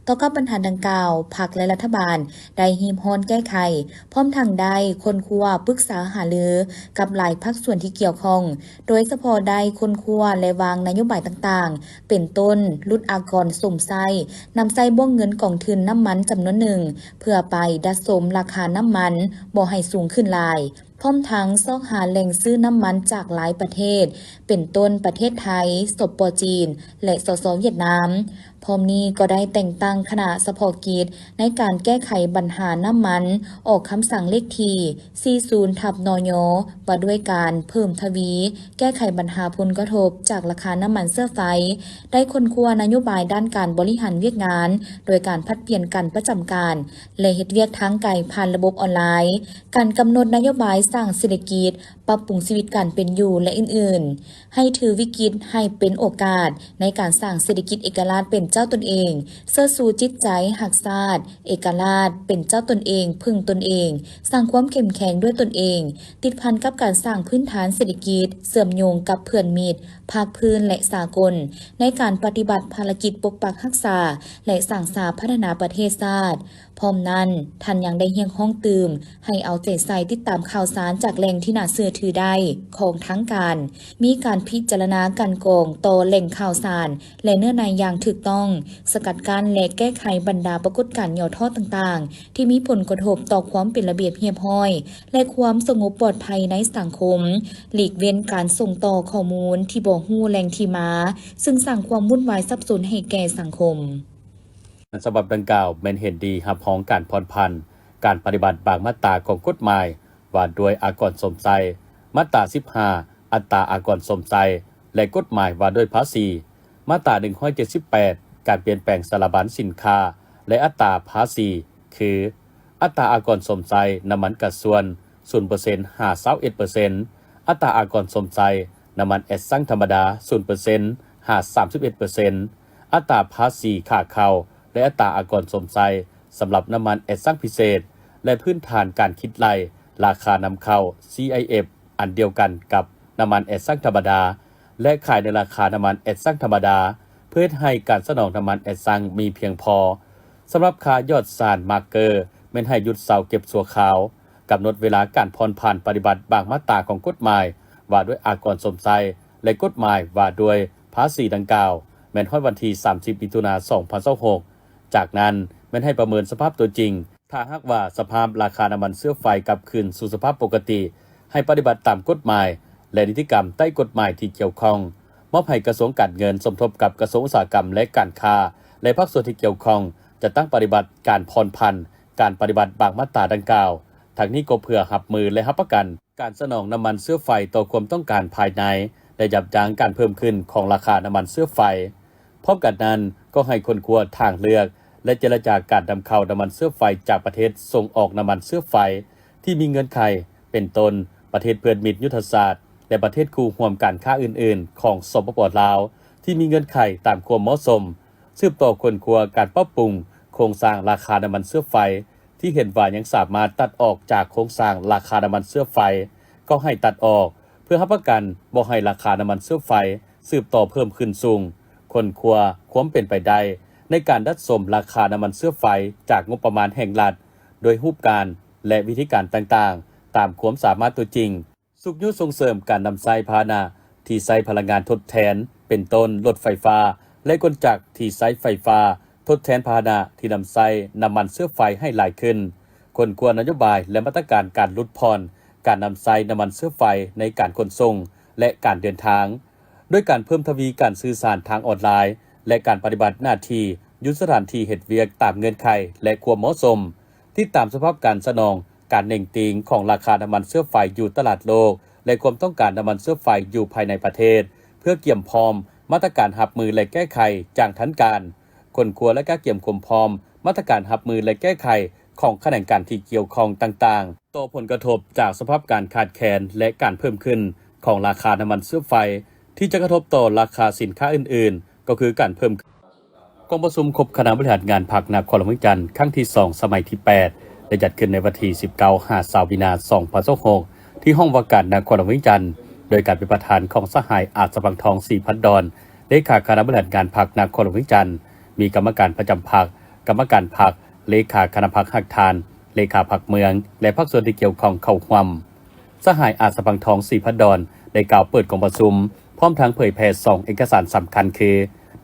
ຕໍ່ກັບບັນຫາດັ່ງກ່າວ, ພັກ ແລະ ລັດຖະບານໄດ້ຮີບຮ້ອນແກ້ໄຂ, ພ້ອມທັງໄດ້ຄົ້ນຄວ້າ, ປຶກສາຫາລືກັບຫຼາຍພາກສ່ວນທີ່ກ່ຽວຂ້ອງ, ໂດຍສະເພາະໄດ້ຄົ້ນຄວ້າ ແລະ ວາງນະໂຍບາຍຕ່າງໆ ເປັນຕົ້ນ ຫຼຸດອາກອນຊົມໃຊ້, ນຳໃຊ້ບ້ວງເງິນກອງທຶນນ້ຳມັນຈຳນວນໜຶ່ງ ເພື່ອໄປດັດສົມລາຄານ້ຳມັນບໍ່ໃຫ້ສູງຂຶ້ນຫຼາຍ, ພ້ອມທັງຊອກຫາແຫຼ່ງຊື້ນ້ຳມັນຈາກຫຼາຍປະເທດ ເປັນຕົ້ນປະເທດໄທ, ສປ ຈີນ ແລະ ສສ ຫວຽດນາມ. ພ້ອມນີ້ກໍໄດ້ແຕ່ງຕັ້ງຄະນະສະເພາະກິດໃນການແກ້ໄຂບັນຫານ້ຳມັນ, ອອກຄຳສັ່ງເລກທີສີ່ສິບ ທັບ ນຍ ວ່າດ້ວຍການເພີ່ມທະວີແກ້ໄຂບັນຫາຜົນກະທົບຈາກລາຄານ້ຳມັນເຊື້ອໄຟ, ໄດ້ຄົ້ນຄວ້ານະໂຍບາຍດ້ານການບໍລິຫານວຽກງານ ໂດຍການຜັດປ່ຽນກັນປະຈຳການ ແລະ ເຮັດວຽກທາງໄກຜ່ານລະບົບອອນລາຍ, ການກຳນົດນະໂຍບາຍສ້າງເສດຖະກິດ, ປັບປຸງຊີວິດການເປັນຢູ່ ແລະ ອື່ນໆ. ໃຫ້ຖືວິກິດໃຫ້ເປັນໂອກາດໃນການສ້າງເສດຖະກິດເອກະລາດເປັນເຈົ້າຕົນເອງ, ເຊີດຊູຈິດໃຈຮັກຊາດ, ເອກະລາດ, ເປັນເຈົ້າຕົນເອງ, ເພິ່ງຕົນເອງ, ສ້າງຄວາມເຂັ້ມແຂງດ້ວຍຕົນເອງ, ຕິດພັນກັບການສ້າງພື້ນຖານເສດຖະກິດ, ເຊື່ອມໂຍງກັບເພື່ອນມິດ, ພາກພື້ນ ແລະ ສາກົນ, ໃນການປະຕິບັດພາລະກິດປົກປັກຮັກສາ ແລະ ສ້າງສາພັດທະນາປະເທດຊາດ. ພ້ອມນັ້ນ, ທ່ານຍັງໄດ້ຮຽກຮ້ອງຕື່ມໃຫ້ເອົາໃຈໃສ່ຕິດຕາມຂ່າວສານຈາກແຫຼ່ງທີ່ໜ້າເຊື່ອຖືໄດ້ຂອງທາງການ, ມີການພິຈາລະນາກັ່ນກອງຕໍ່ແຫຼ່ງຂ່າວສານ ແລະ ເນື້ອໃນຢ່າງຖືກຕ້ອງ, ສະກັດກັ້ນ ແລະ ແກ້ໄຂບັນດາປາກົດການຫຍໍ້ທໍ້ຕ່າງໆ ທີ່ມີຜົນກະທົບຕໍ່ຄວາມເປັນລະບຽບຮຽບຮ້ອຍ ແລະ ຄວາມສະຫງົບປອດໄພໃນສັງຄົມ, ຫຼີກເວັ້ນການສົ່ງຕໍ່ຂໍ້ມູນທີ່ບໍ່ຮູ້ແຫຼ່ງທີ່ມາ, ຊຶ່ງສ້າງຄວາມວຸ້ນວາຍສັບສົນໃຫ້ແກ່ສັງຄົມ. ສະບັບດັ່ງກ່າວແມ່ນເຫັນດີຮັບຮອງການຜ່ອນຜັນການປະຕິບັດບາງມາດຕາຂອງກົດໝາຍວ່າດ້ວຍອາກອນຊົມໃຊ້, ມາດຕາສິບຫ້າ ອັດຕາອາກອນຊົມໃຊ້ ແລະ ກົດໝາຍວ່າດ້ວຍພາສີ, ມາດຕາໜຶ່ງຮ້ອຍເຈັດສິບແປດ ການປ່ຽນແປງສາລະບັນສິນຄ້າ ແລະ ອັດຕາພາສີ ຄື ອັດຕາອາກອນຊົມໃຊ້ນ້ຳມັນກາຊວນ ສູນເປີເຊັນ ຫາ ຊາວເອັດເປີເຊັນ, ອັດຕາອາກອນຊົມໃຊ້ນ້ຳມັນແອດຊັງທຳມະດາ ສູນເປີເຊັນ ຫາ ສາມສິບເອັດເປີເຊັນ, ອັດຕາພາສີຂາເຂົ້າ ແລະ ອັດຕາອາກອນຊົມໃຊ້ສຳລັບນ້ຳມັນແອດຊັງພິເສດ ແລະ ພື້ນຖານການຄິດໄລ່ລາຄານຳເຂົ້າ ຊີໄອເອັຟ ອັນດຽວກັນກັບນ້ຳມັນແອດຊັງທຳມະດາ ແລະ ຂາຍໃນລາຄານ້ຳມັນແອດຊັງທຳມະດາ ເພື່ອເຮັດໃຫ້ການສະໜອງນ້ຳມັນແອດຊັງມີພຽງພໍ. ສຳລັບຄ່າຢອດສານມາກເກີ ແມ່ນໃຫ້ຢຸດເຊົາເກັບຊົ່ວຄາວ, ກຳນົດເວລາການຜ່ອນຜັນປະຕິບັດບາງມາດຕາຂອງກົດໝາຍວ່າດ້ວຍອາກອນຊົມໃຊ້ ແລະ ກົດໝາຍວ່າດ້ວຍ ພາສີດັ່ງກ່າວ ແມ່ນຮອດວັນທີສາມສິບ ມິຖຸນາ ສອງພັນຊາວຫົກ. ຈາກນັ້ນແມ່ນໃຫ້ປະເມີນສະພາບຕົວຈິງ. ຖ້າຫາກວ່າສະພາບລາຄານ້ຳມັນເຊື້ອໄຟກັບຄືນສູ່ສະພາບປົກກະຕິ, ໃຫ້ປະຕິບັດຕາມກົດໝາຍ ແລະ ນິຕິກຳໃຕ້ກົດໝາຍທີ່ກ່ຽວຂ້ອງ. ມອບໃຫ້ກະຊວງການເງິນສົມທົບກັບກະຊວງອຸດສາຫະກຳ ແລະ ການຄ້າ ແລະ ພາກສ່ວນທີ່ກ່ຽວຂ້ອງ ຈັດຕັ້ງປະຕິບັດການຜ່ອນຜັນການປະຕິບັດບາງມາດຕາດັ່ງກ່າວ. ທັງນີ້ກໍເພື່ອຮັບມື ແລະ ຮັບປະກັນ ການສະໜອງນ້ຳມັນເຊື້ອໄຟຕໍ່ຄວາມຕ້ອງການພາຍໃນ ແລະ ຢັບຢັ້ງການເພີ່ມຂຶ້ນຂອງລາຄານ້ຳມັນເຊື້ອໄຟ. ພ້ອມກັນນັ້ນ, ກໍໃຫ້ຄົ້ນຄວ້າທາງເລືອກ ແລະ ເຈລະຈາການນຳເຂົ້ານ້ຳມັນເຊື້ອໄຟຈາກປະເທດສົ່ງອອກນ້ຳມັນເຊື້ອໄຟທີ່ມີເງື່ອນໄຂ ເປັນຕົ້ນ ປະເທດເພື່ອນມິດຍຸດທະສາດ ແລະ ປະເທດຄູ່ຮ່ວມການຄ້າອື່ນໆຂອງ ສປປ ລາວ ທີ່ມີເງື່ອນໄຂຕາມຄວາມເໝາະສົມ. ສືບຕໍ່ຄົ້ນຄວ້າການປັບປຸງໂຄງສ້າງລາຄານ້ຳມັນເຊື້ອໄຟ ທີ່ເຫັນວ່າຍັງສາມາດຕັດອອກຈາກໂຄງສ້າງລາຄານ້ຳມັນເຊື້ອໄຟ ກໍໃຫ້ຕັດອອກ ເພື່ອຮັບປະກັນບໍ່ໃຫ້ລາຄານ້ຳມັນເຊື້ອໄຟສືບຕໍ່ເພີ່ມຂຶ້ນສູງ. ຄົ້ນຄວ້າຄວາມເປັນໄປໄດ້ໃນການດັດສົມລາຄານ້ຳມັນເຊື້ອໄຟຈາກງົບປະມານແຫ່ງລັດ ໂດຍຮູບການ ແລະ ວິທີການຕ່າງໆ ຕາມຄວາມສາມາດຕົວຈິງ. ຊຸກຍູ້ສົ່ງເສີມການນຳໃຊ້ພາຫະນະທີ່ໃຊ້ພະລັງງານທົດແທນ ເປັນຕົ້ນ ລົດໄຟຟ້າ ແລະ ກົນຈັກທີ່ໃຊ້ໄຟຟ້າ ທົດແທນພາຫະນະທີ່ນຳໃຊ້ນ້ຳມັນເຊື້ອໄຟໃຫ້ຫຼາຍຂຶ້ນ. ຄົ້ນຄວ້ານະໂຍບາຍ ແລະ ມາດຕະການການຫຼຸດຜ່ອນການນຳໃຊ້ນ້ຳມັນເຊື້ອໄຟໃນການຂົນສົ່ງ ແລະ ການເດີນທາງ, ດ້ວຍການເພີ່ມທະວີການສື່ສານທາງອອນລາຍ ແລະ ການປະຕິບັດໜ້າທີ່ຢູ່ສະຖານທີ່ເຮັດວຽກຕາມເງື່ອນໄຂ ແລະ ຄວາມເໝາະສົມ. ຕິດຕາມສະພາບການສະໜອງ ການເໜັງຕີງຂອງລາຄານ້ຳມັນເຊື້ອໄຟຢູ່ຕະຫຼາດໂລກ ແລະ ຄວາມຕ້ອງການນ້ຳມັນເຊື້ອໄຟຢູ່ພາຍໃນປະເທດ ເພື່ອກຽມພ້ອມມາດຕະການຮັບມື ແລະ ແກ້ໄຂຢ່າງທັນການ. ຄົ້ນຄວ້າ ແລະ ກະກຽມຄວາມພ້ອມມາດຕະການຮັບມື ແລະ ແກ້ໄຂຂອງຂະແໜງການທີ່ກ່ຽວຂ້ອງຕ່າງໆ ຕໍ່ຜົນກະທົບຈາກສະພາບການຂາດແຄນ ແລະ ການເພີ່ມຂຶ້ນຂອງລາຄານ້ຳມັນເຊື້ອໄຟ ທີ່ຈະກະທົບຕໍ່ລາຄາສິນຄ້າອື່ນໆ ກໍຄືການເພີ່ມ ກອງປະຊຸມຄົບຄະນະບໍລິຫານງານພັກນະຄອນຫຼວງວຽງຈັນ ຄັ້ງທີສອງ ສະໄໝທີແປດ ໄດ້ຈັດຂຶ້ນໃນວັນທີສິບເກົ້າ ຫາ ຊາວ ມີນາ ສອງພັນຊາວຫົກ ທີ່ຫ້ອງວ່າການນະຄອນຫຼວງວຽງຈັນ ໂດຍການເປັນປະທານຂອງສະຫາຍ ອາດສະພັງທອງ ສີພັນດອນ ເລຂາຄະນະບໍລິຫານງານພັກນະຄອນຫຼວງວຽງຈັນ, ມີກຳມະການປະຈຳພັກ, ກຳມະການພັກ, ເລຂາຄະນະພັກຮາກຖານ, ເລຂາພັກເມືອງ ແລະ ພາກສ່ວນທີ່ກ່ຽວຂ້ອງເຂົ້າຮ່ວມ. ສະຫາຍ ອາດສະພັງທອງ ສີພັນດອນ ໄດ້ກ່າວເປີດກອງປະຊຸມ ພ້ອມທັງເຜີຍແຜ່ສອງເອກະສານສຳຄັນຄື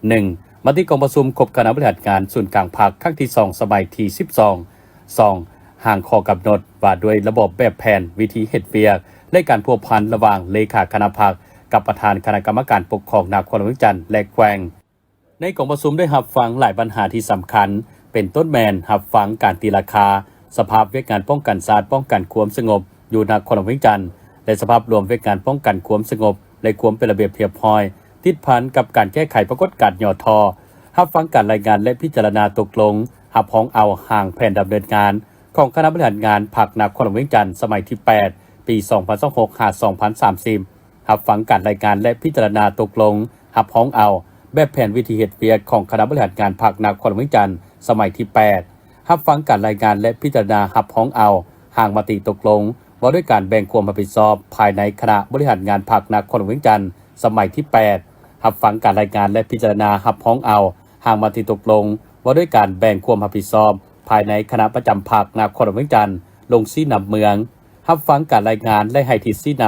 ໜຶ່ງ ມະຕິກອງປະຊຸມຄົບຄະນະບໍລິຫານງານສູນກາງພັກ ຄັ້ງທີສອງ ສະໄໝທີສິບສອງ. ສອງ ຮ່າງຂໍ້ກຳນົດວ່າດ້ວຍລະບອບແບບແຜນວິທີເຮັດວຽກ ແລະ ການພົວພັນລະຫວ່າງເລຂາຄະນະພັກກັບປະທານຄະນະກຳມະການປົກຄອງນະຄອນຫຼວງວຽງຈັນ ແລະ ແຂວງ. ໃນກອງປະຊຸມໄດ້ຮັບຟັງຫຼາຍບັນຫາທີ່ສຳຄັນ ເປັນຕົ້ນແມ່ນຮັບຟັງການຕີລາຄາ ສະພາບວຽກງານປ້ອງກັນຊາດ, ປ້ອງກັນຄວາມສະຫງົບຢູ່ນະຄອນຫຼວງວຽງຈັນ ແລະ ສະພາບລວມວຽກງານປ້ອງກັນຄວາມສະຫງົບ ແລະ ຄວາມເປັນລະບຽບຮຽບຮ້ອຍ ຕິດພັນກັບການແກ້ໄຂປາກົດການຫຍໍ້ທໍ້, ຮັບຟັງການລາຍງານ ແລະ ພິຈາລະນາຕົກລົງຮັບຮອງເອົາຮ່າງແຜນດຳເນີນງານຂອງຄະນະບໍລິຫານງານພັກນະຄອນຫຼວງວຽງຈັນ ສະໄໝທີແປດ ປີສອງພັນຊາວຫົກ ຫາ ສອງພັນສາມສິບ, ຮັບຟັງການລາຍງານ ແລະ ພິຈາລະນາຕົກລົງຮັບຮອງເອົາແບບແຜນວິທີເຮັດວຽກຂອງຄະນະບໍລິຫານງານພັກນະຄອນຫຼວງວຽງຈັນ ສະໄໝທີແປດ, ຮັບຟັງການລາຍງານ ແລະ ພິຈາລະນາຮັບຮອງເອົາຮ່າງມະຕິຕົກລົງ ວ່າດ້ວຍການແບ່ງຄວາມຮັບຜິດຊອບພາຍໃນຄະນະບໍລິຫານງານພັກນະຄອນຫຼວງວຽງຈັນ ສະໄໝທີແປດ, ຮັບຟັງການລາຍງານ ແລະ ພິຈາລະນາຮັບຮອງເອົາຮ່າງມະຕິຕົກລົງ ວ່າດ້ວຍການແບ່ງຄວາມຮັບຜິດຊອບພາຍໃນຄະນະປະຈຳພັກນະຄອນຫຼວງວຽງຈັນ ລົງຊີ້ນຳເມືອງ, ຮັບຟັງການລາຍງານ ແລະ ໃຫ້ທິດຊີ້ນ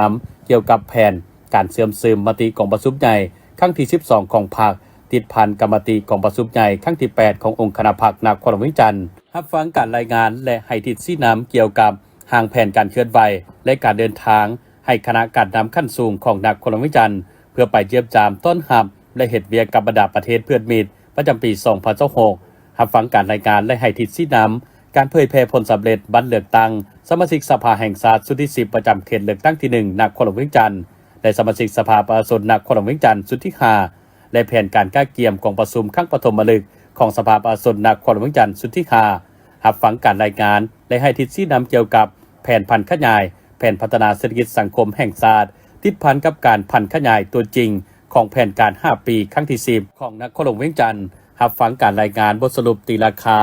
ຳກ່ຽວກັບແຜນການເຊື່ອມຊຶມມະຕິກອງປະຊຸມໃຫຍ່ຄັ້ງທີສິບສອງຂອງພັກ ຕິດພັນກັບມະຕິກອງປະຊຸມໃຫຍ່ຄັ້ງທີແປດຂອງອົງຄະນະພັກນະຄອນຫຼວງວຽງຈັນ, ຮັບຟັງການລາຍງານ ແລະ ໃຫ້ທິດຊີ້ນຳກ່ຽວກັບຮ່າງແຜນການເຄື່ອນໄຫວ ແລະ ການເດີນທາງ ໃຫ້ຄະນະການນຳຂັ້ນສູງຂອງນະຄອນຫຼວງວຽງຈັນ ເພື່ອໄປຢ້ຽມຢາມຕ້ອນຮັບ ແລະ ເຮັດວຽກກັບບັນດາປະເທດເພື່ອນມິດ ປະຈຳປີສອງພັນຊາວຫົກ, ຮັບຟັງການລາຍງານ ແລະ ໃຫ້ທິດຊີ້ນຳການເຜີຍແຜ່ຜົນສຳເລັດບັດເລືອກຕັ້ງສະມາຊິກສະພາແຫ່ງຊາດຊຸດທີສິບ ປະຈຳເຂດເລືອກຕັ້ງທີໜຶ່ງ ນະຄອນຫຼວງວຽງຈັນ ແລະ ສະມາຊິກສະພາປະຊາຊົນນະຄອນຫຼວງວຽງຈັນຊຸດທີຫ້າ ແລະ ແຜນການກະກຽມກອງປະຊຸມຄັ້ງປະຖົມມະລຶກຂອງສະພາປະຊາຊົນນະຄອນຫຼວງວຽງຈັນຊຸດທີຫ້າ, ຮັບຟັງການລາຍງານ ແລະ ໃຫ້ທິດຊີ້ນຳກ່ຽວກັບແຜນຜັນຂະຫຍາຍ ແຜນພັດທະນາເສດຖະກິດສັງຄົມແຫ່ງຊາດ ຕິດພັນກັບການຜັນຂະຫຍາຍຕົວຈິງຂອງແຜນການຫ້າປີຄັ້ງທີສິບຂອງນະຄອນຫຼວງວຽງຈັນ, ຮັບຟັງການລາຍງານບົດສະຫຼຸບຕີລາຄາ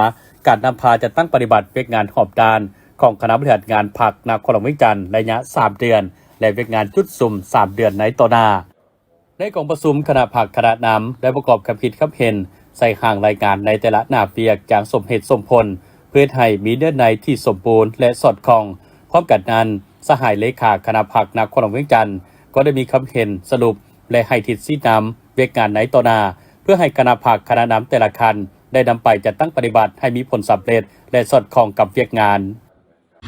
ການນຳພາຈັດຕັ້ງປະຕິບັດວຽກງານຮອບດ້ານຂອງຄະນະບໍລິຫານງານພັກນະຄອນຫຼວງວຽງຈັນໄລຍະສາມເດືອນ ແລະ ວຽກງານຈຸດສຸມສາມເດືອນໃນຕໍ່ໜ້າ. ໃນກອງປະຊຸມ, ຄະນະພັກຄະນະນຳໄດ້ປະກອບຄຳຄິດຄຳເຫັນໃສ່ຮ່າງລາຍງານໃນແຕ່ລະໜ້າວຽກຢ່າງສົມເຫດສົມຜົນ ເພື່ອເຮັດໃຫ້ມີເນື້ອໃນທີ່ສົມບູນ ແລະ ສອດຄ່ອງ. ພ້ອມກັນນັ້ນ, ສະຫາຍເລຂາຄະນະພັກນະຄອນຫຼວງວຽງຈັນ ກໍໄດ້ມີຄຳເຫັນສະຫຼຸບ ແລະ ໃຫ້ທິດຊີ້ນຳວຽກງານໃນຕໍ່ໜ້າ ເພື່ອໃຫ້ຄະນະພັກຄະນະນຳແຕ່ລະຂັ້ນ ໄດ້ນຳໄປຈັດຕັ້ງປະຕິບັດໃຫ້ມີຜົນສຳເລັດ ແລະ ສອດຄ່ອງກັບວຽກງານ.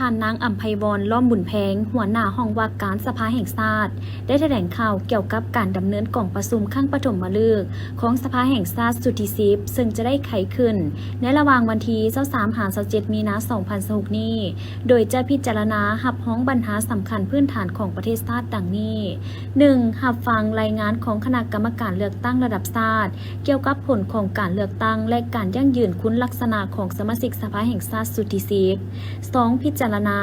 ທ່ານນາງ ອຳໄພວອນ ລ້ອມບຸນແພງ ຫົວໜ້າຫ້ອງວ່າການສະພາແຫ່ງຊາດ ໄດ້ຖະແຫຼງຂ່າວກ່ຽວກັບການດຳເນີນກອງປະຊຸມຄັ້ງປະຖົມມະລຶກຂອງສະພາແຫ່ງຊາດຊຸດທີສິບ ເຊິ່ງຈະໄດ້ໄຂຂຶ້ນໃນລະຫວ່າງວັນທີຊາວສາມຫາຊາວເຈັດມີນາສອງພັນຊາວຫົກນີ້ ໂດຍຈະພິຈາລະນາຮັບຮອງບັນຫາສຳຄັນພື້ນຖານຂອງປະເທດຊາດດັ່ງນີ້: ໜຶ່ງ ຮັບຟັງລາຍງານຂອງຄະນະກຳມະການເລືອກຕັ້ງລະດັບຊາດ ກ່ຽວກັບຜົນຂອງການເລືອກຕັ້ງ ແລະ ການຢັ້ງຢືນຄຸນລັກສະນະຂອງສະມາຊິກສະພາແຫ່ງຊາດຊຸດທີສິບ. ສອງ ພິຈາລະນາ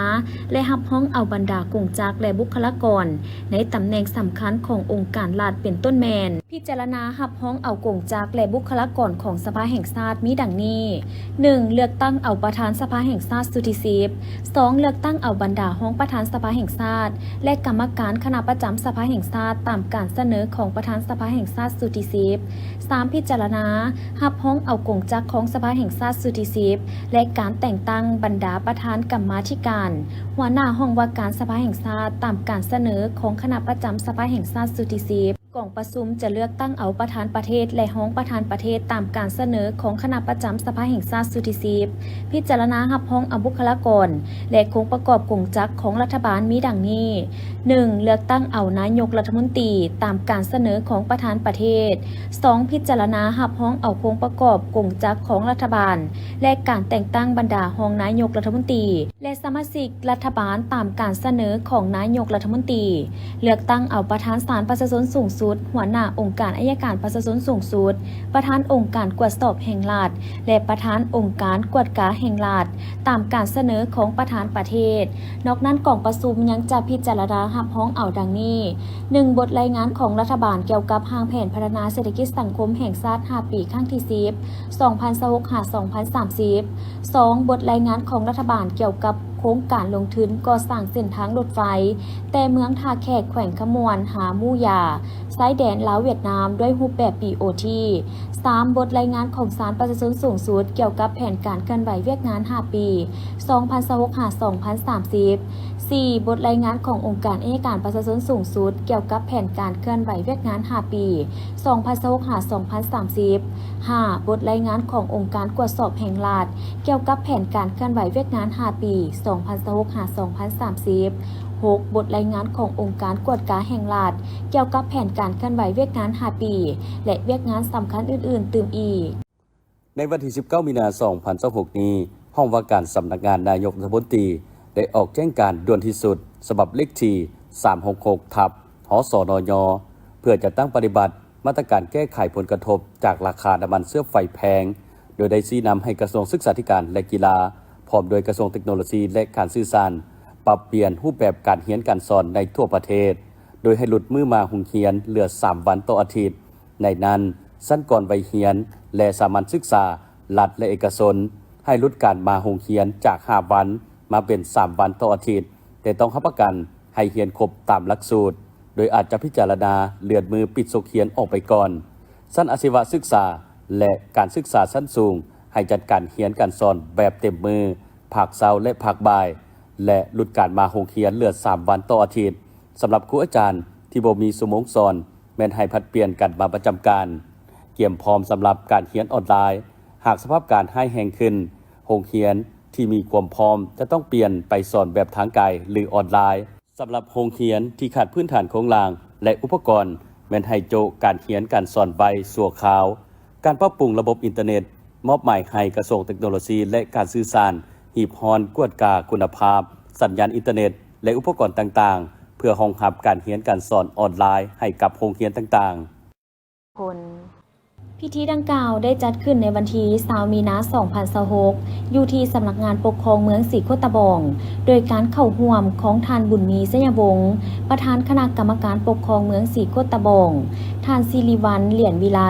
ແລະ ຮັບຮອງເອົາບັນດາກົງຈັກ ແລະ ບຸກຄະລາກອນໃນຕຳແໜ່ງສຳຄັນຂອງອົງການລັດ ເປັນຕົ້ນແມ່ນ ພິຈາລະນາຮັບຮອງເອົາກົງຈັກ ແລະ ບຸກຄະລາກອນຂອງສະພາແຫ່ງຊາດມີດັ່ງນີ້: ໜຶ່ງ ເລືອກຕັ້ງເອົາປະທານສະພາແຫ່ງຊາດຊຸດທີສິບ. ສອງ ເລືອກຕັ້ງເອົາບັນດາຮອງປະທານສະພາແຫ່ງຊາດ ແລະ ກຳມະການຄະນະປະຈຳສະພາແຫ່ງຊາດ ຕາມການສະເໜີຂອງປະທານສະພາແຫ່ງຊາດຊຸດທີສິບ. ສາມ ພິຈາລະນາຮັບຮອງເອົາກົງຈັກຂອງສະພາແຫ່ງຊາດຊຸດທີສິບ ແລະ ການແຕ່ງຕັ້ງບັນດາປະທານກຳມາທິການ, ຫົວໜ້າຫ້ອງວ່າການສະພາແຫ່ງຊາດ ຕາມການສະເໜີຂອງຄະນະປະຈຳສະພາແຫ່ງຊາດຊຸດທີສິບ. ກອງປະຊຸມຈະເລືອກຕັ້ງເອົາປະທານປະເທດ ແລະ ຮອງປະທານປະເທດ ຕາມການສະເໜີຂອງຄະນະປະຈຳສະພາແຫ່ງຊາດຊຸດທີສິບ. ພິຈາລະນາຮັບຮອງເອົາບຸກຄະລາກອນ ແລະ ໂຄງປະກອບກົງຈັກຂອງລັດຖະບານມີດັ່ງນີ້: ໜຶ່ງ ເລືອກຕັ້ງເອົານາຍົກລັດຖະມົນຕີ ຕາມການສະເໜີຂອງປະທານປະເທດ. ສອງ ພິຈາລະນາຮັບຮອງເອົາໂຄງປະກອບກົງຈັກຂອງລັດຖະບານ ແລະ ການແຕ່ງຕັ້ງບັນດາຮອງນາຍົກລັດຖະມົນຕີ ແລະ ສະມາຊິກລັດຖະບານຕາມການສະເໜີຂອງນາຍົກລັດຖະມົນຕີ. ເລືອກຕັ້ງເອົາປະທານສານປະຊາຊົນສູງສຸດ, ຫົວໜ້າອົງການໄອຍະການປະຊາຊົນສູງສຸດ, ປະທານອົງການກວດສອບແຫ່ງລັດ ແລະ ປະທານອົງການກວດກາແຫ່ງລັດ ຕາມການສະເໜີຂອງປະທານປະເທດ. ນອກນັ້ນ, ກອງປະຊຸມຍັງຈະພິຈາລະນາຮັບຮອງເອົາດັ່ງນີ້: ໜຶ່ງ ບົດລາຍງານຂອງລັດຖະບານກ່ຽວກັບຮ່າງແຜນພັດທະນາເສດຖະກິດສັງຄົມແຫ່ງຊາດຫ້າປີ ຄັ້ງທີສິບ ສອງພັນຊາວຫົກ ຫາ ສອງພັນສາມສິບ. ສອງ ບົດລາຍງານຂອງລັດຖະບານກ່ຽວກັບໂຄງການລົງທຶນກໍ່ສ້າງເສັ້ນທາງລົດໄຟ ແຕ່ເມືອງທ່າແຂກ ແຂວງຄຳມ່ວນ ຫາໝູຢາ ຊາຍແດນລາວ-ຫວຽດນາມ ດ້ວຍຮູບແບບ ບີໂອທີ. ສາມ ບົດລາຍງານຂອງສານປະຊາຊົນສູງສຸດກ່ຽວກັບແຜນການເຄື່ອນໄຫວວຽກງານຫ້າປີ ສອງພັນຊາວຫົກ ຫາ ສອງພັນສາມສິບ. ສີ່ ບົດລາຍງານຂອງອົງການໄອຍະການປະຊາຊົນສູງສຸດກ່ຽວກັບແຜນການເຄື່ອນໄຫວວຽກງານຫ້າປີ ສອງພັນຊາວຫົກ ຫາ ສອງພັນສາມສິບ. ຫ້າ ບົດລາຍງານຂອງອົງການກວດສອບແຫ່ງລັດ ກ່ຽວກັບແຜນການເຄື່ອນໄຫວວຽກງານຫ້າປີ ສອງພັນຊາວຫົກ ຫາ ສອງພັນສາມສິບ. ຫົກ ບົດລາຍງານຂອງອົງການກວດກາແຫ່ງລັດ ກ່ຽວກັບແຜນການເຄື່ອນໄຫວວຽກງານຫ້າປີ ແລະ ວຽກງານສຳຄັນອື່ນໆຕື່ມອີກ. ໃນວັນທີສິບເກົ້າ ມີນາ ສອງພັນຊາວຫົກນີ້, ຫ້ອງວ່າການສຳນັກງານນາຍົກລັດຖະມົນຕີ ໄດ້ອອກແຈ້ງການດ່ວນທີ່ສຸດ ສະບັບເລກທີ ສາມຫົກຫົກ ທັບ ຫສນຍ ເພື່ອຈັດຕັ້ງປະຕິບັດມາດຕະການແກ້ໄຂຜົນກະທົບຈາກລາຄານ້ຳມັນເຊື້ອໄຟແພງ, ໂດຍໄດ້ຊີ້ນຳໃຫ້ກະຊວງສຶກສາທິການ ແລະ ກິລາ ພ້ອມດ້ວຍກະຊວງເຕັກໂນໂລຊີ ແລະ ການສື່ສານ ປັບປ່ຽນຮູບແບບການຮຽນການສອນໃນທົ່ວປະເທດ, ໂດຍໃຫ້ຫຼຸດມື້ມາໂຮງຮຽນເຫຼືອສາມວັນຕໍ່ອາທິດ. ໃນນັ້ນ, ຊັ້ນກ່ອນໄວຮຽນ ແລະ ສາມັນສຶກສາລັດ ແລະ ເອກະຊົນ ໃຫ້ຫຼຸດການມາໂຮງຮຽນຈາກຫ້າວັນມາເປັນສາມວັນຕໍ່ອາທິດ, ແຕ່ຕ້ອງຮັບປະກັນໃຫ້ຮຽນຄົບຕາມຫຼັກສູດ, ໂດຍອາດຈະພິຈາລະນາເລື່ອນມື້ປິດສົກຮຽນອອກໄປກ່ອນ. ຊັ້ນອາຊີວະສຶກສາ ແລະ ການສຶກສາຊັ້ນສູງ ໃຫ້ຈັດການຮຽນການສອນແບບເຕັມມື້, ພາກເຊົ້າ ແລະ ພາກບ່າຍ ແລະ ຫຼຸດການມາໂຮງຮຽນເຫຼືອສາມວັນຕໍ່ອາທິດ. ສຳລັບຄູອາຈານທີ່ບໍ່ມີຊົ່ວໂມງສອນ ແມ່ນໃຫ້ຜັດປ່ຽນກັນມາປະຈຳການ, ກຽມພ້ອມສຳລັບການຮຽນອອນລາຍ. ຫາກສະພາບການຮ້າຍແຮງຂຶ້ນ, ໂຮງຮຽນທີ່ມີຄວາມພ້ອມຈະຕ້ອງປ່ຽນໄປສອນແບບທາງໄກ ຫຼື ອອນລາຍ. ສຳລັບໂຮງຮຽນທີ່ຂາດພື້ນຖານໂຄງລ່າງ ແລະ ອຸປະກອນ, ແມ່ນໃຫ້ໂຈະການຮຽນການສອນໄວ້ຊົ່ວຄາວ. ການປັບປຸງລະບົບອິນເຕີເນັດ, ມອບໝາຍໃຫ້ກະຊວງເຕັກໂນໂລຊີ ແລະ ການສື່ສານ ຮີບຮ້ອນກວດກາຄຸນນະພາບສັນຍານອິນເຕີເນັດ ແລະ ອຸປະກອນຕ່າງໆ ເພື່ອຮອງຮັບການຮຽນການສອນອອນລາຍໃຫ້ກັບໂຮງຮຽນຕ່າງໆ. ພິທີດັ່ງກ່າວໄດ້ຈັດຂຶ້ນໃນວັນທີຊາວ ມີນາ ສອງພັນຊາວຫົກ ຢູ່ທີ່ສຳນັກງານປົກຄອງເມືອງສີໂຄດຕະບອງ, ໂດຍການເຂົ້າຮ່ວມຂອງທ່ານ ບຸນມີ ໄຊຍະວົງ ປະທານຄະນະກຳມະການປົກຄອງເມືອງສີໂຄດຕະບອງ, ທ່ານ ສິລິວັນ ຫຼຽນວິໄລ